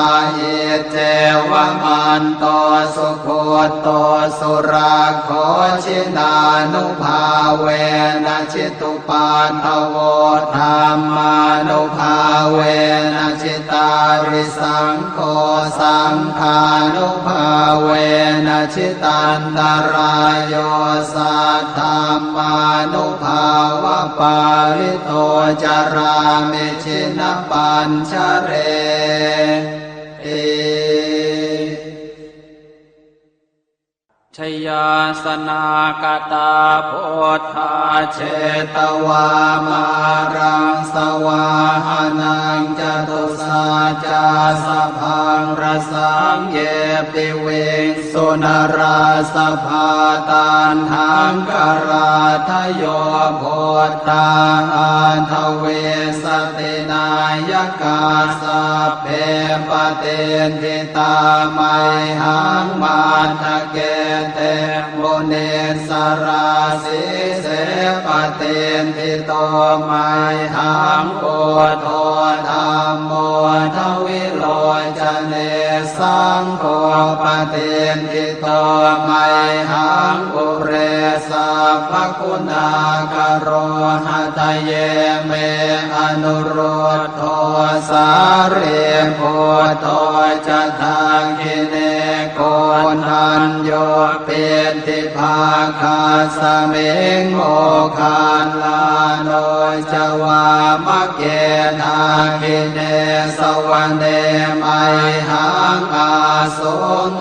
Iccevamanto sugutto surakkho, jinānubhāvena jitu paddavo, dhammānubhāvena jitārisaṅgho, saṅghānubhāvena jitantarāyo, saddhammānubhāvapālito carāmi jinapañjareti. Jayāsanāgatā buddhā jetvā māraṃ savāhanaṃ, catusaccāsabhaṃ rasaṃ ye piviṃsu narāsabhā. Taṇhaṅkarādayo buddhā aṭṭhavīsati nāyakā, sabbe patiṭṭhi tā mayhaṃ matthake te munissarā. Sīse patiṭṭhito mayhaṃ buddho dhammo dvilocane, saṅgho patiṭṭhito mayhaṃ ure sabbaguṇākaro. Hadaye me anurud dho sārīputto ca dakkhiṇe, koṇḍañño piṭṭhibhāgasmiṃ moggallāno ca vāmake. Dakkhiṇe savane mayhaṃ āsuṃ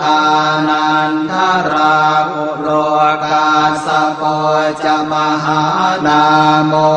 ānandarāhu lo, kassapo ca mahānāmo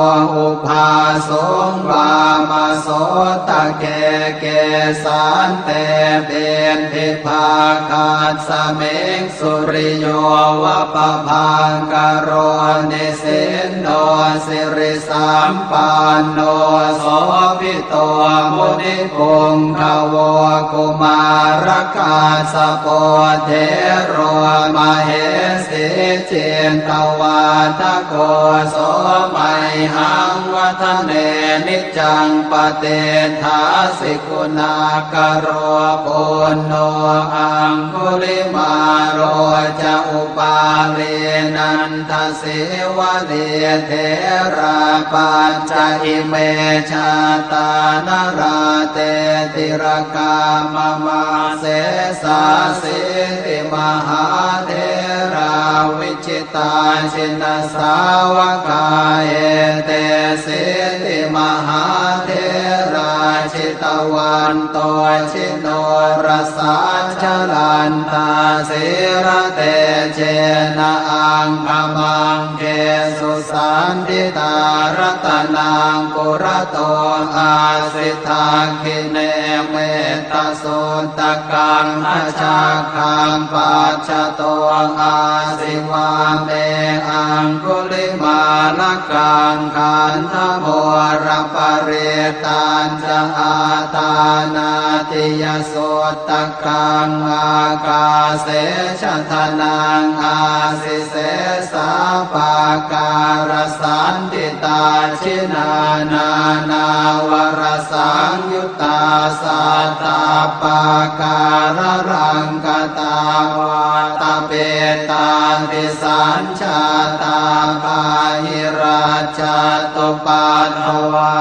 ubhāsuṃ vāmasotake. Kesante piṭṭhibhāgasmiṃ suriyo va pabhaṅkaro, nisinno siri sampanno sobhito munipuṅgavo. Kumārakassapo thero mahesī cittavādako, so mayhaṃ vadane niccaṃ patiṭṭhāsi guṇākaro. Puṇṇo aṅgulimālo ca upālī nanda sīvalī, therā pañca ime jātā nalāṭe tilakā mama. Sesāsīti mahātherā vijitā jinasāvakā, etesīti mahātherā jitavanto ji norasā, jalantā sīlatejena aṅgamaṅgesu saṇṭhitā. Ratanaṃ purato āsi dakkhiṇe mettasuttakaṃ, dhajaggaṃ pacchato āsi vāme aṅgulimālakaṃ. Khandhamoraparittañ ca āṭānāṭiyasuttakaṃ, ākāse chadanaṃ āsi sesā pākārasaṇṭhitā. Jinā nānāvarasaṃyuttā sattappākāralaṅkatā, vātapittādisañ jātā bāhirajjhattupaddavā,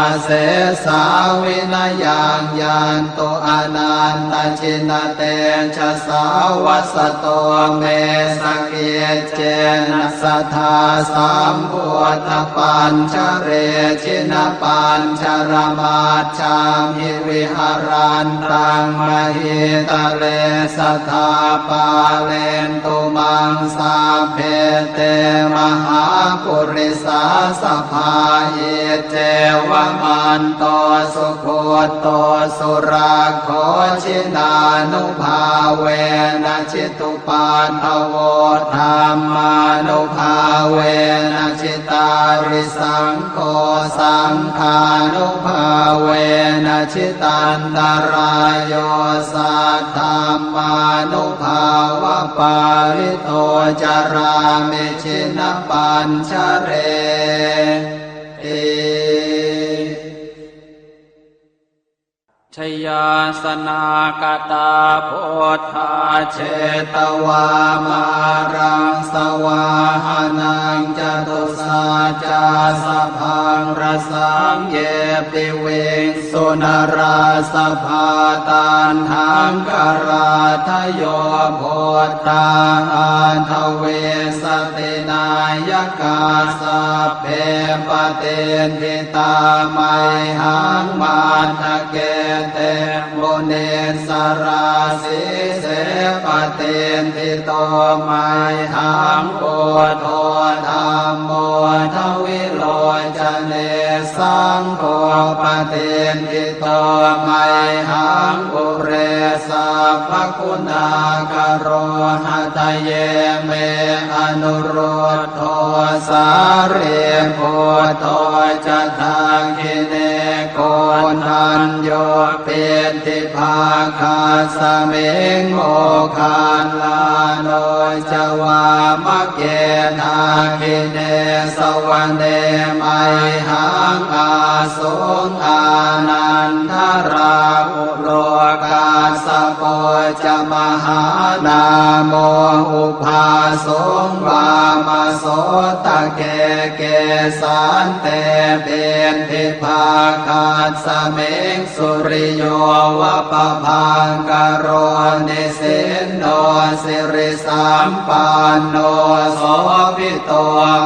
asesā vinayaṃ yantu anantajinatejasā. Vasato me sakiccena sadā sambuddhapa pañjare jinapañjaramajjhamhi viharantaṃ mahītale sadā pālentu maṃ sabbe te mahāpurisāsabhā. Iccevamanto sugutto surakkho jinānubhāvena jitu paddavo dhammānubhāvena jitārisaṅgho saṅghānubhāvena jitantarāyo saddhammānubhāvapālito carāmi jinapañjareti. Jayāsanāgatā buddhā jetvā māraṃ savāhanaṃ catusaccāsabhaṃ rasaṃ ye piviṃsu narāsabhā. Taṇhaṅkarādayo buddhā aṭṭhavīsati nāyakā sabbe patiṭṭhi tā mayhaṃ matthake te munissarā. Sīse patiṭṭhito mayhaṃ buddho dhammo dvilocane saṅgho patiṭṭhito mayhaṃ ure sabbaguṇākaro. Hadaye me anurud dho sārīputto ca dakkhiṇe koṇḍañño piṭṭhibhāgasmiṃ moggallāno ca vāmake. Dakkhiṇe savane mayhaṃ āsuṃ ānandarāhu lo kassapo ca mahānāmo ubhāsuṃ vāmasotake. Kesante piṭṭhibhāgasmiṃ suriyo va pabhaṅkaro nisinno siri sampanno sobhito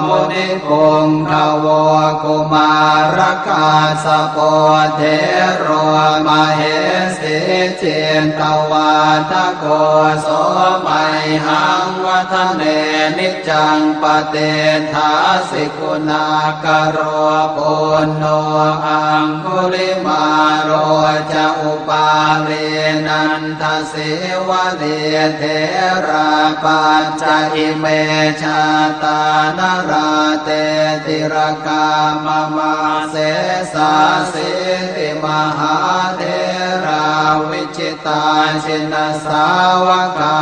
munipuṅgavo. Kumārakassapo thero mahesī cittavādako so mayhaṃ vadane niccaṃ patiṭṭhāsi guṇākaro. Puṇṇo aṅgulimālo ca upālī nanda sīvalī therā pañca ime jātā nalāṭe tilakā mama. Sesāsīti mahātherā vijitā jinasāvakā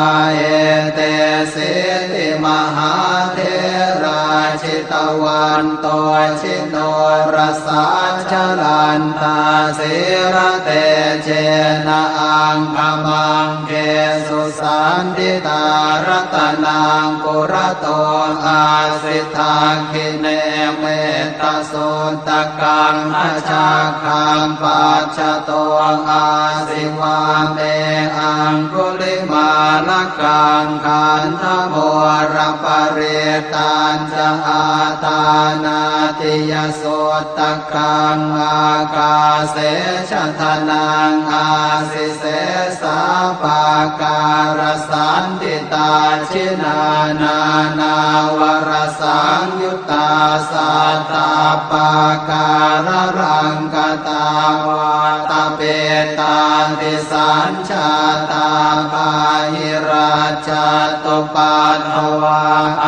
etesīti mahātherā jitavanto ji norasā jalantā sīlatejena aṅgamaṅgesu saṇṭhitā. Ratanaṃ purato āsi dakkhiṇe mettasuttakaṃ dhajaggaṃ pacchato āsi vāme aṅgulimālakaṃ. Khandhamoraparittañ ca āṭānāṭiyasuttakaṃ ākāse chadanaṃ āsi sesā pākārasaṇṭhitā. Jinā nānāvarasaṃyuttā sattappākāralaṅkatā vātapittādisañ jātā bāhirajjhattupaddavā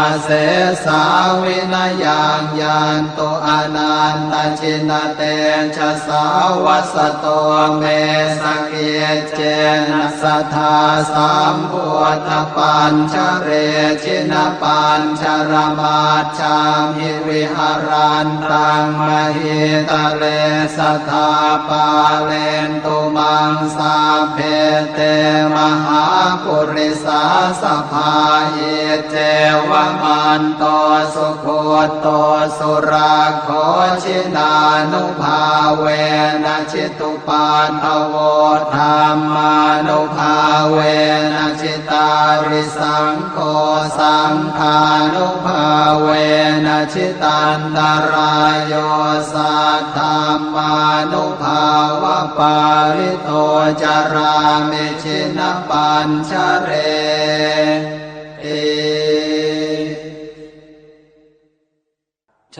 asesā vinayaṃ yantu anantajinatejasā. Vasato me sakiccena sadā sambuddhapañjare jinapañjaramaj jhamhi viharantaṃ mahītale sadā pālentu maṃ sabbe te mahāpurisāsabhā. ceva manto sugutto surakkho, jinānubhāvena jitupaddavo, dhammānubhāvena jitārisaṅgho, saṅghānubhāvena jitantarāyo, saddhammānubhāvapālito carāmi jinapañjareti.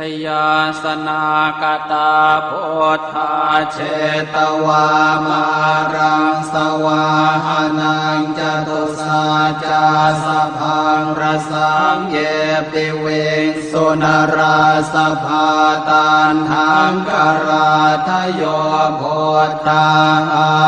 Jayāsanākatā buddhā jetvā māraṃ savāhanaṃ, catusaccāsabhaṃ rasaṃ ye piviṃsu narāsabhā. Taṇhaṅkarādayo buddhā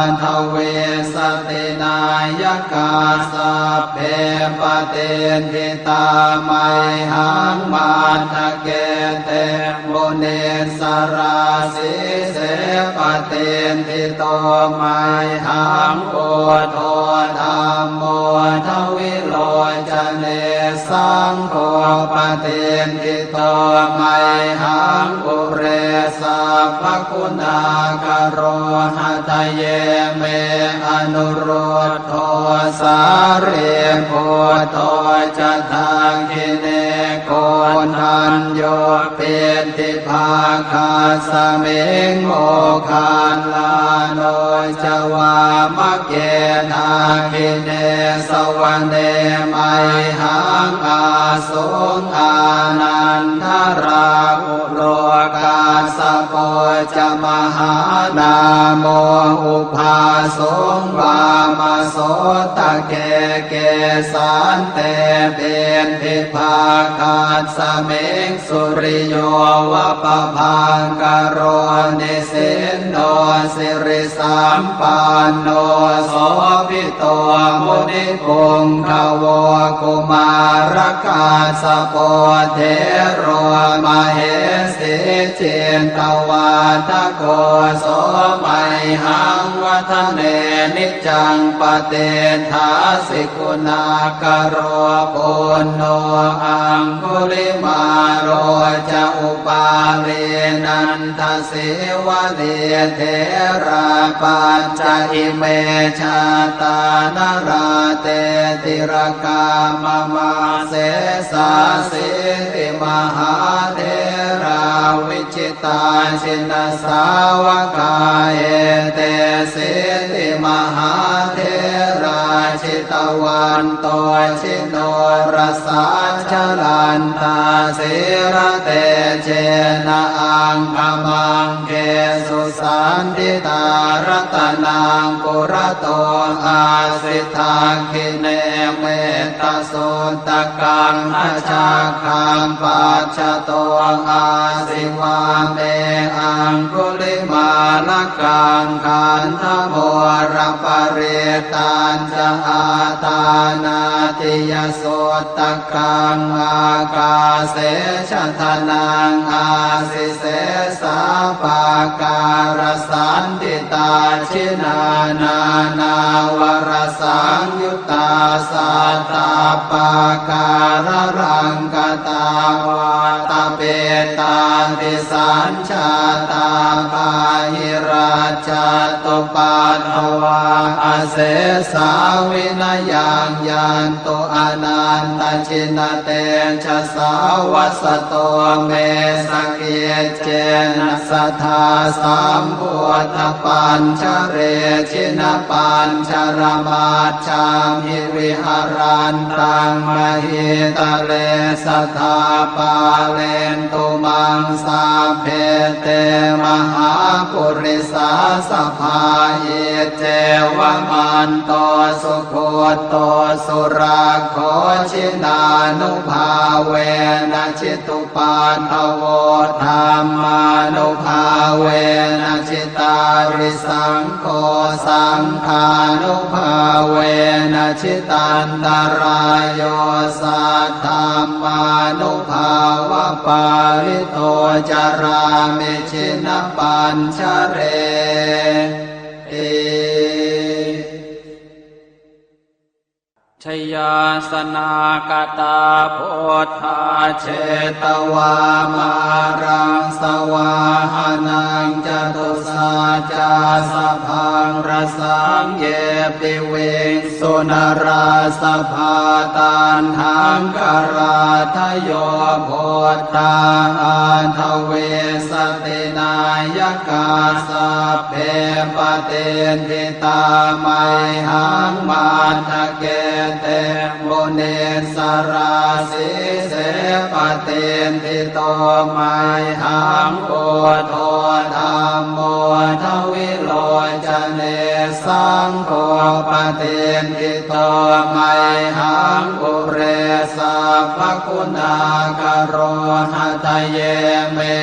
aṭṭhavīsati nāyakā, sabbe patiṭṭhi tā mayhaṃ matthake te munissarā. Sīse patiṭṭhito mayhaṃ buddho dhammo dvilocane, saṅgho patiṭṭhito mayhaṃ ure sabbaguṇākaro. Hadaye me anurud dho sārīputto ca dakkhiṇe, koṇḍañño piṭṭhibhāgasmiṃ moggallāno ca vāmake. Dakkhiṇe savane mayhaṃ ā suṃ ānandarāhulo, kassapo ca mahānāmo ubhāsuṃ vāmasotake. Kesante piṭṭhibhāgasmiṃ suriyo va pabhaṅkaro, nisinno sirisampanno sobhi to munipuṅgavo. Kumārakassapo thero mahesī cittavādako, so mayhaṃ vadane niccaṃ patiṭṭhāsi guṇākaro. Puṇṇo aṅgulimālo ca upālī nanda sīvalī, therā pañca ime jātā nalāṭe tilakā mama. Sesāsīti mahātherā vijitā jinasāvakā, etesīti mahātherā jitavanto ji norasā, jalantā sīlatejena aṅgamaṅgesu saṇṭhitā. Ratanaṃ purato āsi dakkhiṇe mettasuttakaṃ, dhajaggaṃ pacchato āsi vāme aṅgulimālakaṃ. Khandhamoraparittañ ca āṭānāṭiyasuttakaṃ, ākāse chadanaṃ āsi sesā pākārasaṇṭhitā. Jinā nānāvarasaṃyuttā sattappākāralaṅkatā, vātapittādisañ jātā bāhirajjhattupaddavā, asesā vinayaṃ yantu anantajinatejasā. Vasato me sakiccena sadā sambuddhapañjare, jinapañjaramaj jhamhi viharantaṃ mahītale, sadā pālentu maṃ sabbe te mahāpurisāsabhā. Iccevamanto sugutto surakkho, jinānubhāvena jitu paddavo, dhammānubhāvena jitārisaṅgho, saṅghānubhāvena jitantarāyo, saddhammānubhāvapālito carāmi jinapañjareti. Jayāsanāgatā buddhā jetvā māraṃ savāhanaṃ, catusaccāsabhaṃ rasaṃ ye piviṃsu narāsabhā. Taṇhaṅkarādayo buddhā aṭṭhavīsati nāyakā, sabbe patiṭṭhi tā mayhaṃ matthake te munissarā. Sīse patiṭṭhito mayhaṃ buddho dhammo dvilocane, saṅgho patiṭṭhito mayhaṃ ure sabbaguṇākaro. Hadaye me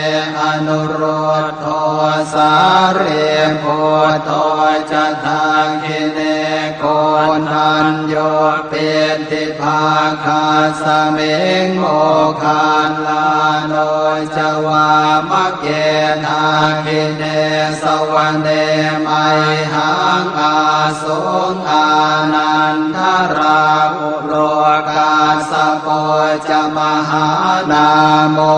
anurud dho sārīputto ca dakkhiṇe, koṇḍañño piṭṭhibhāgasmiṃ moggallāno ca vāmake. Dakkhiṇe savane mayhaṃ āsuṃ ānandarāhu lo, kassapo ca mahānāmo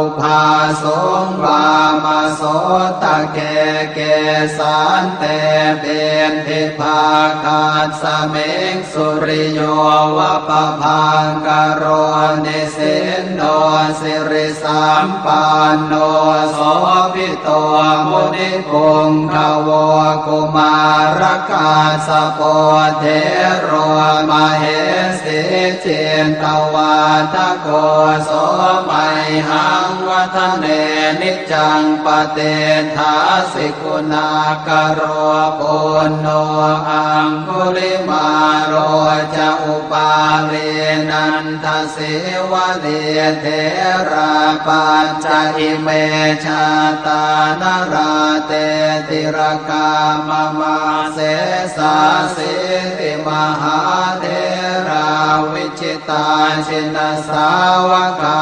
ubhāsuṃ vāmasotake. Kesante piṭṭhibhāgasmiṃ suriyo va pabhaṅkaro, nisinno siri sampanno sobhito munipuṅgavo. Kumārakassapo thero mahesī cittavādako, so mayhaṃ vadane niccaṃ patiṭṭhāsi guṇākaro. Puṇṇo aṅgulimālo ca upālī nanda sīvalī, therā pañca ime jātā nalāṭe tilakā mama. Sesāsīti mahātherā vijitā jinasāvakā,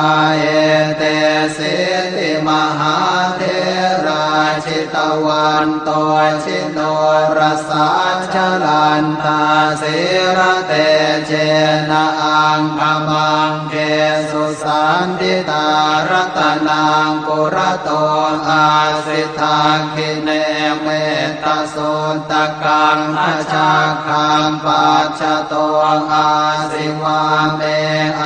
etesīti mahātherā jitavanto ji norasā, jalantā sīlatejena aṅgamaṅgesu saṇṭhitā. Ratanaṃ purato āsi dakkhiṇe mettasuttakaṃ, dhajaggaṃ pacchato āsi vāme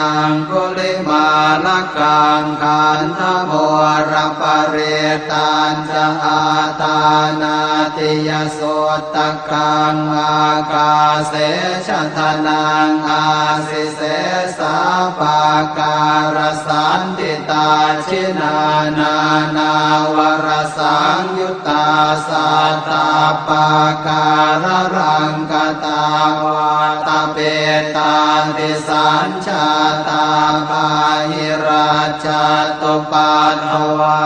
aṅgulimālakaṃ. Khandhamoraparittañ ca āṭānāṭiyasuttakaṃ, ākāse chadanaṃ āsi sesā pākārasaṇṭhitā. Jinā nānāvarasaṃyuttā sattappākāralaṅkatā, vātapittādisañ jātā bāhirajjhattupaddavā,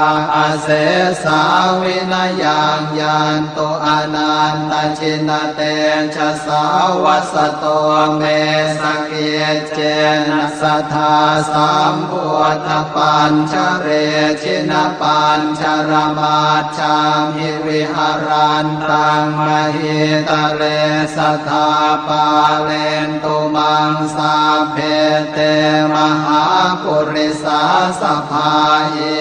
asesā vinayaṃ yantu anantajinatejasā. Vasato me sakiccena sadā sambuddhapañjare, jinapañjaramaj jhamhi viharantaṃ mahītale, sadā pālentu maṃ sabbe te mahāpurisāsabhā.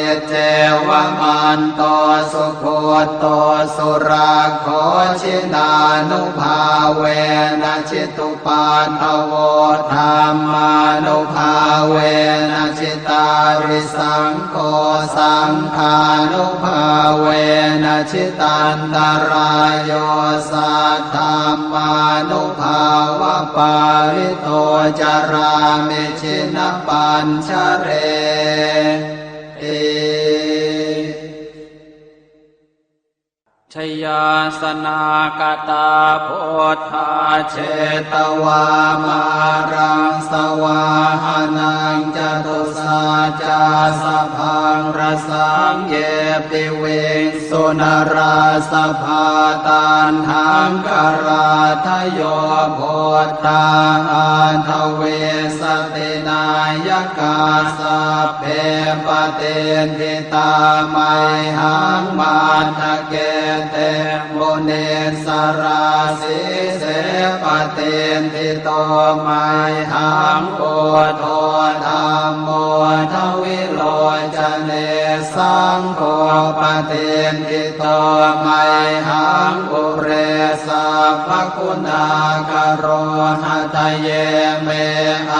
Iccevamanto sugutto surakkho, jinānubhāvena jitu paddavo, dhammānubhāvena jitārisaṅgho, saṅghānubhāvena jitantarāyo, saddhammānubhāvapālito carāmi jinapañjareti. Jayāsanāgatā buddhā jetvā māraṃ savāhanaṃ, catusaccāsabhaṃ rasaṃ ye piviṃsu narāsabhā. Taṇhaṅkarādayo buddhā aṭṭhavīsati nāyakā, sabbe patiṭṭhi tā mayhaṃ matthake te munissarā. Sīse patiṭṭhito mayhaṃ buddho dhammo dvilocane, saṅgho patiṭṭhito mayhaṃ ure sabbaguṇākaro. Hadaye me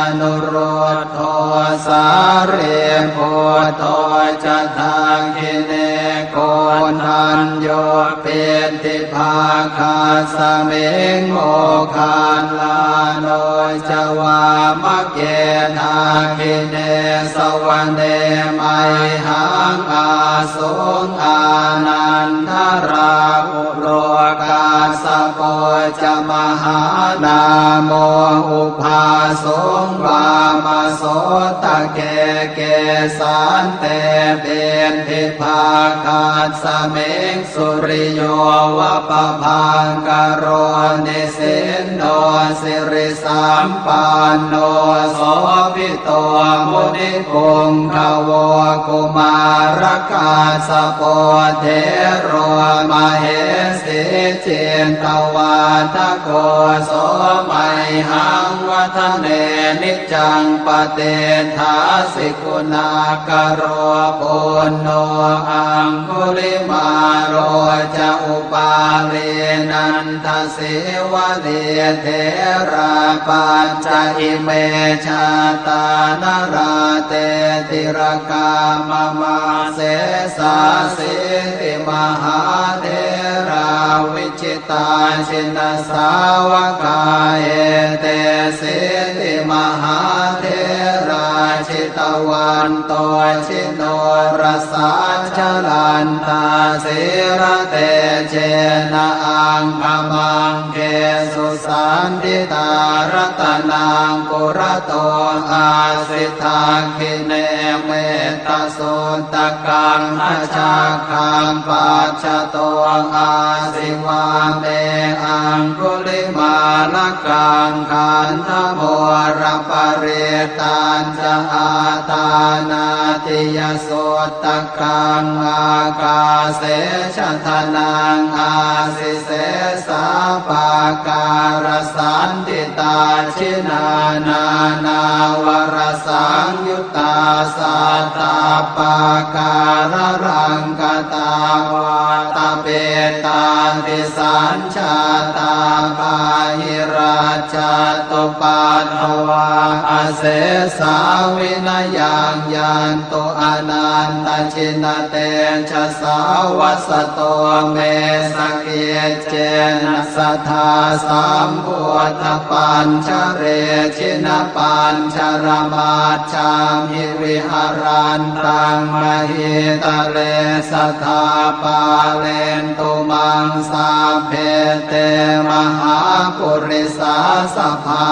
anurud dho sārīputto ca dakkhiṇe, koṇḍañño piṭṭhibhāgasmiṃ moggallāno ca vāmake. Dakkhiṇe savane mayhaṃ āsuṃ ānandarāhu lo, kassapo ca mahānāmo ubhāsuṃ vāmasotake. Kesante piṭṭhibhāgasmiṃ suriyo va pabhaṅkaro, nisinno siri sampanno sobhito munipuṅgavo. Kumārakassapo thero mahesī cittavādako, so mayhaṃ vadane niccaṃ patiṭṭhāsi guṇākaro. Puṇṇo aṅgulimālo ca upālī nanda sīvalī, therā pañca ime jātā nalāṭe tilakā mama. Sesāsīti mahātherā vijitā jinasāvakā, etesīti mahātherā jitavanto ji norasā, jalantā sīlatejena aṅgamaṅgesu saṇṭhitā. Ratanaṃ purato āsi dakkhiṇe mettasuttakaṃ, dhajaggaṃ pacchato āsi vāme aṅgulimālakaṃ. Khandhamoraparittañ ca āṭānāṭiyasuttakaṃ, ākāse chadanaṃ āsi sesā pākārasaṇṭhitā. Jinā nānāvarasaṃyuttā sattappākāralaṅkatā, vātapittādisañ jātā bāhirajjhattupaddavā, asesā vinayaṃ yantu anantajinatejasā. Vasato me sakiccena sadā sambuddhapañjare, jinapañjaramaj jhamhi viharantaṃ mahītale, sadā pālentu maṃ sabbe te mahāpurisāsabhā.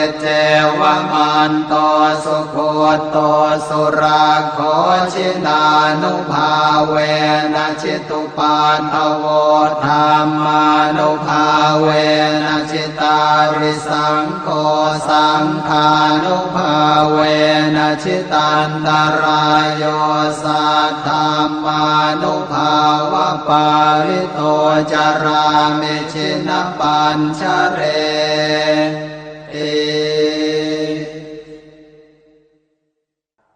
Iccevamanto sugutto surakkho, jinānubhāvena jitu paddavo, dhammānubhāvena jitārisaṅgho, saṅghānubhāvena jitantarāyo, saddhammānubhāvapālito carāmi jinapañjareti.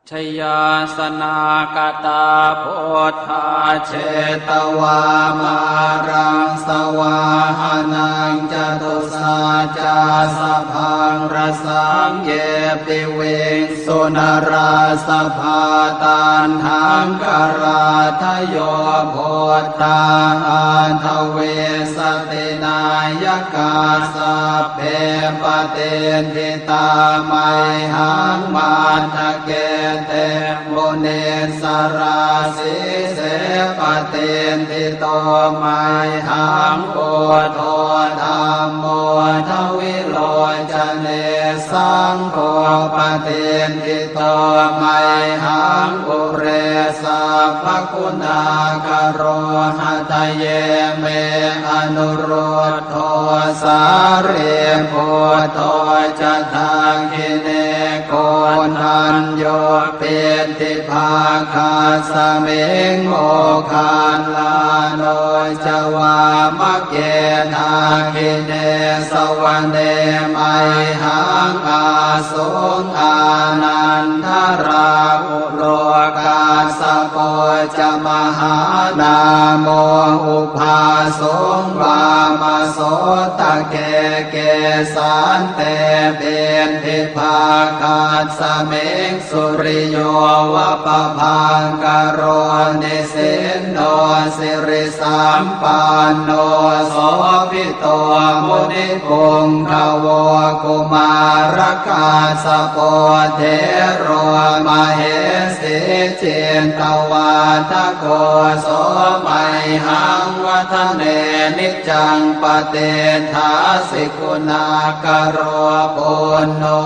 Jayāsanākatā buddhā jetvā māraṃ savāhanaṃ, catusaccāsabhaṃ rasaṃ ye piviṃsu narāsabhā. Taṇhaṅkarādayo buddhā aṭṭhavīsati nāyakā, sabbe patiṭṭhi tā mayhaṃ matthake te munissarā. Sīse patiṭṭhito mayhaṃ buddho dhammo dvilocane, saṅgho patiṭṭhito mayhaṃ ure sabbaguṇākaro. Hadaye me anuruddho sārīputto ca dakkhiṇe koṇḍañño piṭṭhibhāgasmiṃ moggallāno ca vāmake. Dakkhiṇe savane mayhaṃ āsuṃ ānandarāhulo kassapo ca mahānāmo ubhāsuṃ vāmasotake. Kesante piṭṭhibhāgasmiṃ suriyo va pabhaṅkaro nisinno sirisampanno sobhito munipuṅgavo. Kumārakassapo thero mahesī cittavādako so mayhaṃ vadane niccaṃ patiṭṭhāsi guṇākaro. Puṇṇo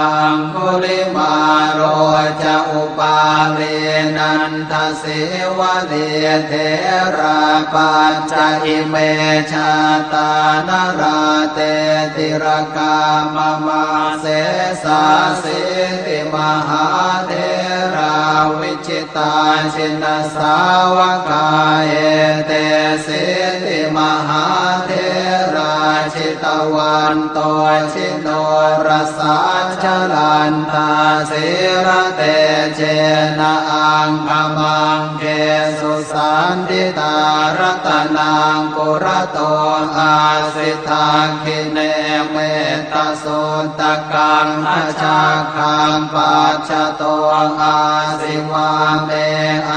aṅgulimālo ca upālī nandasīvalī therā pañca ime jātā nalāṭe tilakā mama. Sesāsīti mahātherā vi jitā jinasāvakā etesīti mahātherā jitavanto jinorasā jalantā sīlatejena aṅgamaṅgesu saṇṭhitā. Ratanaṃ purato āsi dakkhiṇe metta suttakaṃ dhajaggaṃ pacchato āsi vāme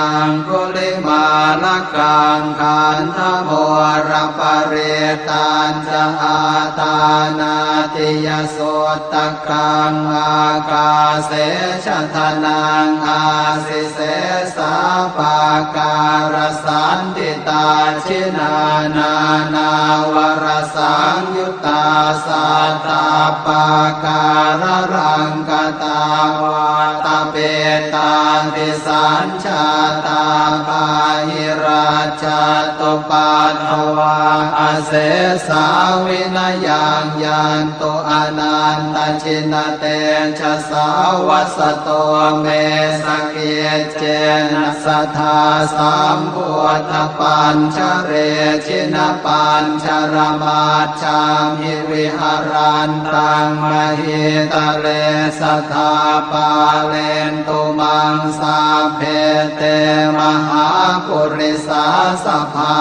aṅgulimālakaṃ. Khandhamoraparittañca āṭānāṭiyasuttakaṃ ākāse chadanaṃ āsi sesā pākārasaṇṭhitā. Jinā nānāvarasaṃyu ttā sattappākāralaṅkatā vātapittādisañjātā bāhirajjhattupaddavā asesā vinayaṃ yantu anantajinatejasā. Vasato me sakic cena sadā sambuddhapañjare jinapañjaramajjhamhi viharantaṃ mahītale sadā pālentu maṃ sabbe te mahāpurisāsabhā.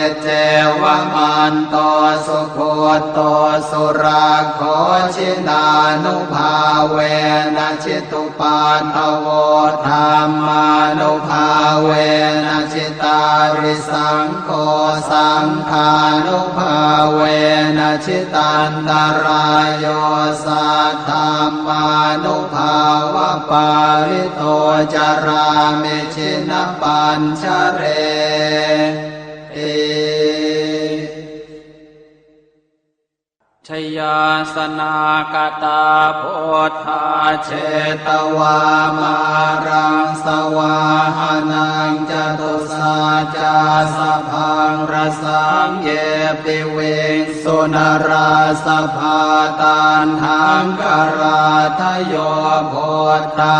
Iccevamanto sugutto surakkho jinānubhāvena jitu paddavo dhammānubhāvena jitārisaṅgho saṅghānubhāvena jitantarāyo saddhammānubhāvapālito carāmi jinapañjareti. Jayāsanāgatā buddhā jetvā māraṃ savāhanaṃ catusaccāsabhaṃ rasaṃ ye piviṃsu narāsabhā. Taṇhaṅkarādayo buddhā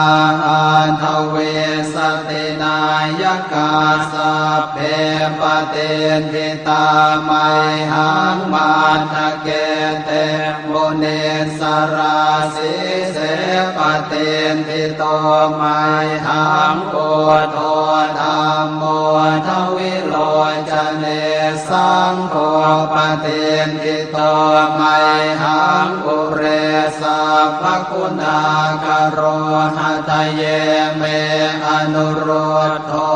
aṭṭhavīsati nāyakā sabbe patiṭṭhi tā mayhaṃ matthake te munissarā. Sīse patiṭṭhito mayhaṃ buddho dhammo dvilocane saṅgho patiṭṭhito mayhaṃ ure sabbaguṇākaro. Hadaye me anurud dho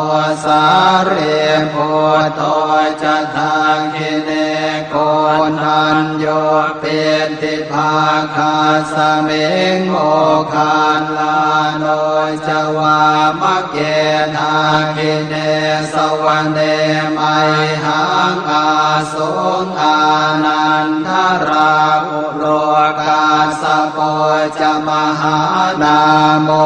sārīputto ca dakkhiṇe koṇḍañño piṭṭhibhāgasmiṃ moggallāno ca vāmake. Dakkhiṇe savane mayhaṃ āsuṃ ānandarāhulo, kassapo ca mahānāmo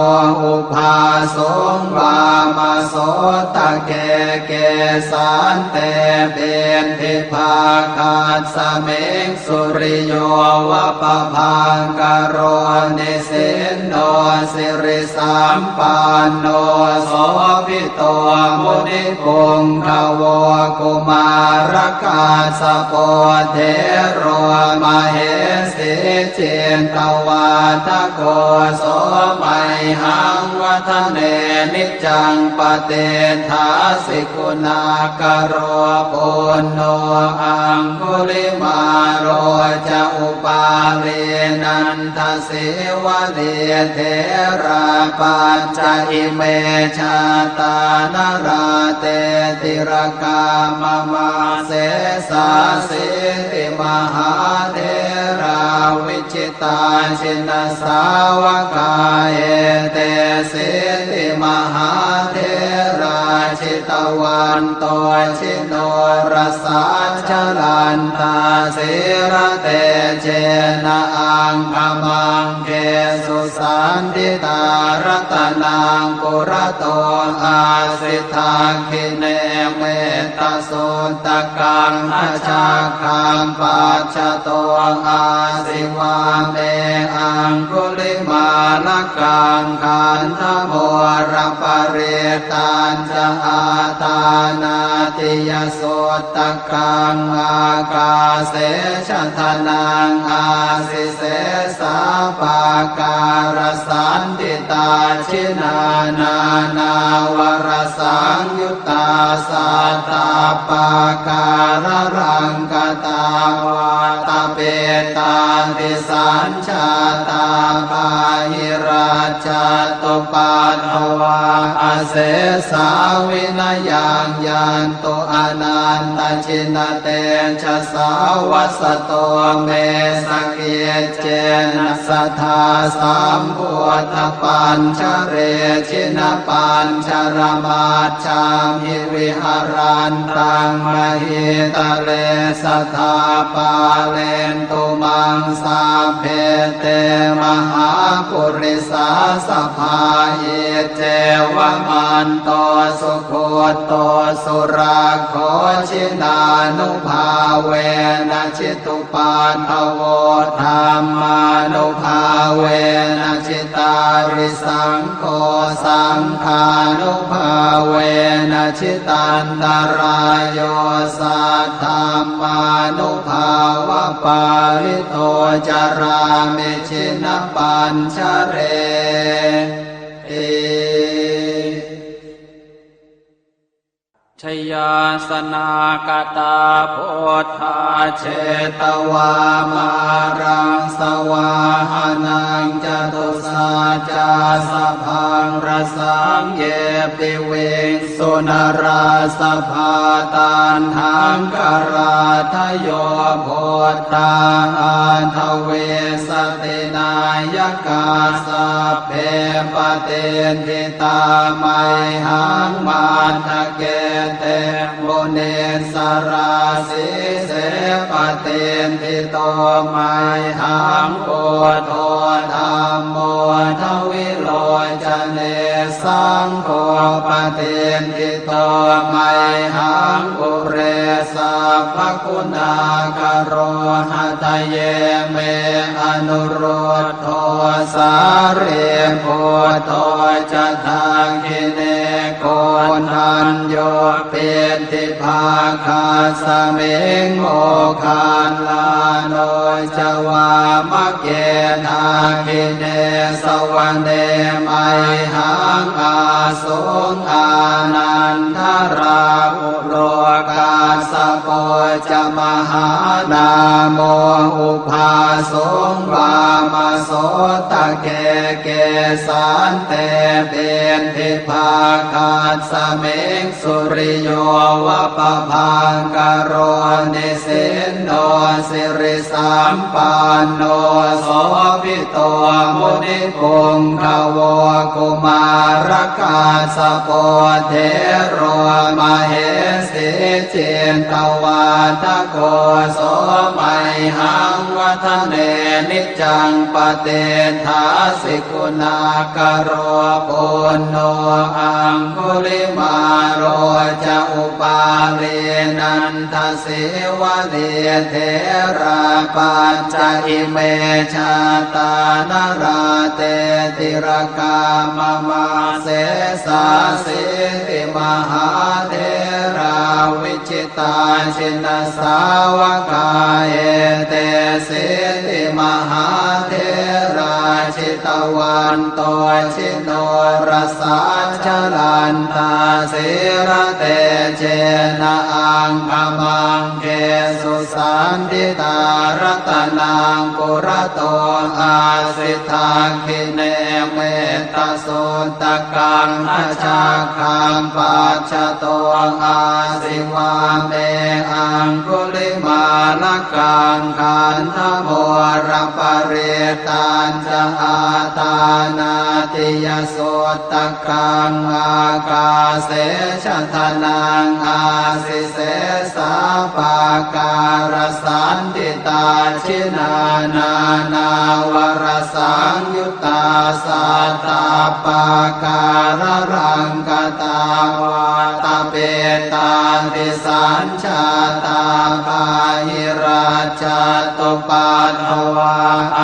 ubhāsuṃ vāmasotake. Kesante piṭṭhibhāgasmiṃ suriyo va pabhaṅkaro, nisinno sirisampanno sobhito munipuṅgavo. Kumārakassapo thero mahesī cittavādako, so mayhaṃ vadane niccaṃ patiṭṭhāsi guṇākaro. Puṇṇo aṅgulimālo ca upālī nandasīvalī, therā pañca ime jātā nalāṭe tilakā mama. Sesāsīti mahātherā vi jitā jinasāvakā, etesīti mahātherā jitavanto jinorasā, jalantā sīlatejena aṅgamaṅgesu saṇṭhitā. Ratanaṃ purato āsi dakkhiṇe metta suttakaṃ, dhajaggaṃ pacchato āsi vāme aṅgulimālakaṃ. Khandhamoraparittañca āṭānāṭiyasuttakaṃ, ākāse chadanaṃ āsi sesā pākārasaṇṭhitā. Jinā nānāvarasaṃyu ttā sattappākāralaṅkatā, vātapittādisañjātā bāhirajjhattupaddavā, asesā vinayaṃ yantu anantajinatejasā. Vasato me sakic cena sadā sambuddhapañjare, jinapañjaramajjhamhi viharantaṃ mahītale, sadā pālentu maṃ sabbe te mahāpurisāsabhā. Iccevamanto sugutto surakkho, jinānubhāvena jitu paddavo, dhammānubhāvena jitārisaṅgho, saṅghānubhāvena jitantarāyo, saddhammānubhāvapālito carāmi jinapañjareti. Jayāsanāgatā buddhā jetvā māraṃ savāhanaṃ, catusaccāsabhaṃ rasaṃ ye piviṃsu narāsabhā. Taṇhaṅkarādayo buddhā aṭṭhavīsati nāyakā, sabbe patiṭṭhi tā mayhaṃ matthake te munissarā. Sīse patiṭṭhito mayhaṃ buddho dhammo dvilocane, saṅgho patiṭṭhito mayhaṃ ure sabbaguṇākaro. Hadaye me anurud dho sārīputto ca dakkhiṇe, koṇḍañño piṭṭhibhāgasmiṃ moggallāno ca vāmake. Dakkhiṇe savane mayhaṃ āsuṃ ānandarāhulo, kassapo ca mahānāmo ubhāsuṃ vāmasotake. Kesante piṭṭhibhāgasmiṃ suriyo va pabhaṅkaro, nisinno sirisampanno sobhi to munipuṅgavo. Kumārakassapo thero mahesī cittavādako, so mayhaṃ vadane niccaṃ patiṭṭhāsi guṇākaro. Puṇṇo aṅgulimālo ca upālī nanda sīvalī, therā pañca ime jātā nalāṭe tilakā mama. Sesāsīti mahātherā vijitā jinasāvakā, etesīti mahātherā jitavanto ji norasā, jalantā sīlatejena aṅgamaṅgesu saṇṭhitā. Ratanaṃ purato āsi dakkhiṇe mettasuttakaṃ, dhajaggaṃ pacchato āsi vāme aṅgulimālakaṃ. Khandhamoraparittañ ca āṭānāṭiyasuttakaṃ, ākāse chadanaṃ āsi sesā pākārasaṇṭhitā. Jinā nānāvarasaṃyuttā sattappākāralaṅkatā, vātapittādisañ jātā bāhirajjhattupaddavā,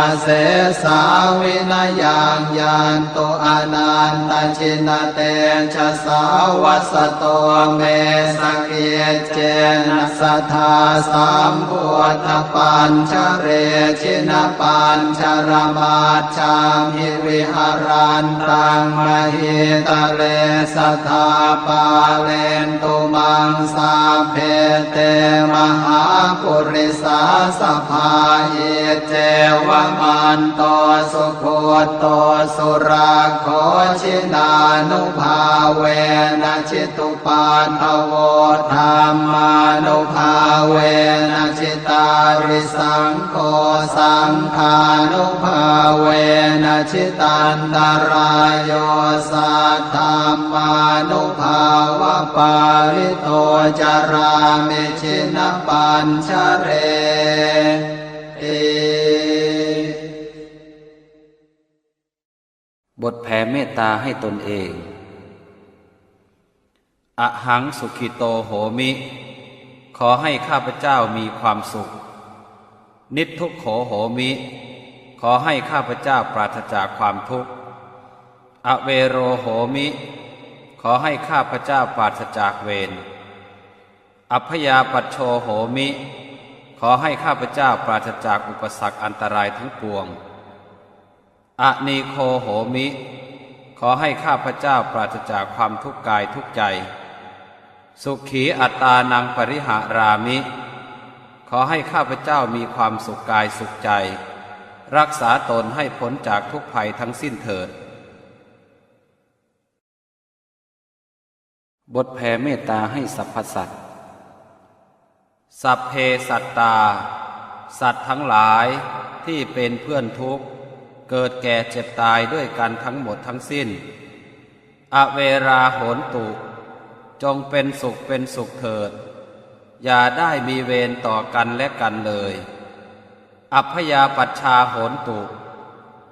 asesā vinayaṃ yantu anantajinatejasā. Vasato me sakiccena sadā sambuddhapañjare, jinapañjaramaj jhamhi viharantaṃ mahītale, sadā pālentu maṃ sabbe te mahāpurisāsabhā. Iccevamanto sugutto surakkho, jinānubhāvena jitu paddavo, dhammānubhāvena jitārisaṅgho, saṅghānubhāvena jitantarāyo, saddhammānubhāvapālito carāmi jinapañjareti. บทแผ่เมตตาให้ตนเอง Ahaṃ sukhito homi ขอให้ข้าพเจ้ามีความสุข Niddukkho homi ขอให้ข้าพเจ้าปราศจากความทุกข์ Avero homi ขอให้ข้าพเจ้าปราศจากเวร Abyāpajjho homi ขอให้ข้าพเจ้าปราศจากอุปสรรคอันตรายทั้งปวง Anīgho homi ขอให้ข้าพเจ้าปราศจากความทุกข์กายทุกข์ใจ Sukhī attānaṃ pariharāmi ขอให้ข้าพเจ้ามีความสุขกายสุขใจ รักษาตนให้พ้นจากทุกข์ภัยทั้งสิ้นเถิด บทแผ่เมตตาให้สรรพสัตว์ Sabbe sattā สัตว์ทั้งหลายที่เป็นเพื่อนทุกข์ เกิดแก่เจ็บตายด้วยกันทั้งหมดทั้งสิ้น Averā hontu จงเป็นสุขเป็นสุขเถิด อย่าได้มีเวรต่อกันและกันเลย Abyāpajjhā hontu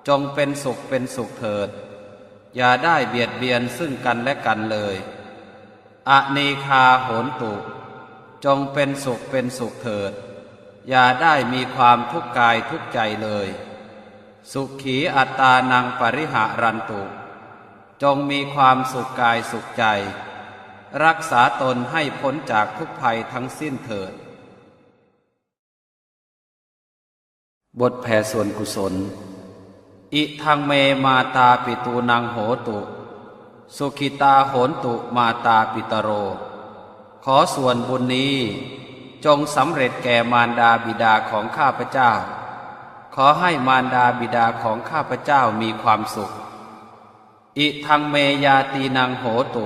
จงเป็นสุขเป็นสุขเถิด อย่าได้เบียดเบียนซึ่งกันและกันเลย Anīghā hontu จงเป็นสุขเป็นสุขเถิด อย่าได้มีความทุกข์กายทุกข์ใจเลย Sukhī attānaṃ pariharantu จงมีความสุขกายสุขใจ รักษาตนให้พ้นจากทุกข์ภัยทั้งสิ้นเถิด บทแผ่ส่วนกุศล Idaṃ me mātāpitūnaṃ hotu, sukhitā hontu mātāpitaro. ขอส่วนบุญนี้ จงสำเร็จแก่มารดาบิดาของข้าพเจ้า ขอให้มารดาบิดาของข้าพเจ้ามีความสุข Idaṃ me ñātīnaṃ hotu,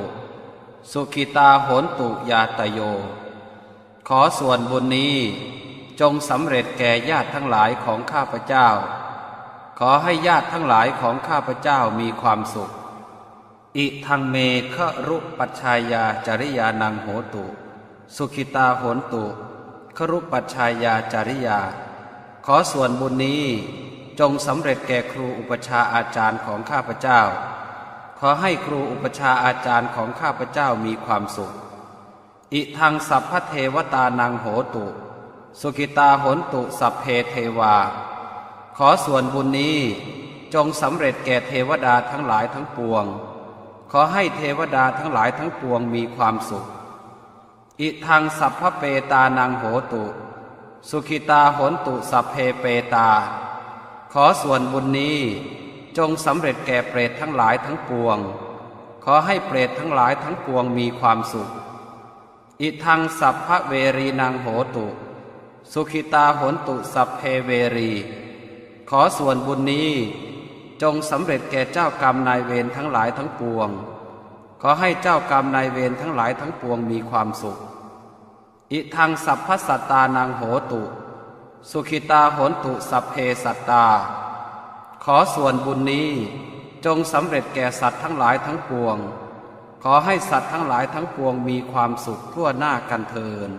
sukhitā hontu ñātayo. ขอส่วนบุญนี้จงสำเร็จแก่ญาติทั้งหลายของข้าพเจ้า ขอให้ญาติทั้งหลายของข้าพเจ้ามีความสุข Idaṃ me garūpajjhāyācariyānaṃ hotu, sukhitā hontu garūpajjhāyācariyā. ขอส่วนบุญนี้จงสำเร็จแก่ครูอุปัชฌาย์อาจารย์ของข้าพเจ้า ขอให้ครูอุปัชฌาย์อาจารย์ของข้าพเจ้ามีความสุข Idaṃ sabbadevatānaṃ hotu, sukhitā hontu sabbe devā. ขอส่วนบุญนี้จงสำเร็จแก่เทวดาทั้งหลายทั้งปวง ขอให้เทวดาทั้งหลายทั้งปวงมีความสุข Idaṃ sabbapetānaṃ hotu, sukhitā hontu sabbe petā. ขอส่วนบุญนี้จงสำเร็จแก่เปรตทั้งหลายทั้งปวง ขอให้เปรตทั้งหลายทั้งปวงมีความสุข Idaṃ sabbaverīnaṃ hotu, sukhitā hontu sabbe verī. ขอส่วนบุญนี้จงสำเร็จแก่เจ้ากรรมนายเวรทั้งหลายทั้งปวง ขอให้เจ้ากรรมนายเวรทั้งหลายทั้งปวงมีความสุข Idaṃ sabbasattānaṃ hotu, sukhitā hontu sabbe sattā. ขอส่วนบุญนี้จงสำเร็จแก่สัตว์ทั้งหลายทั้งปวง ขอให้สัตว์ทั้งหลายทั้งปวงมีความสุขทั่วหน้ากันเทอญ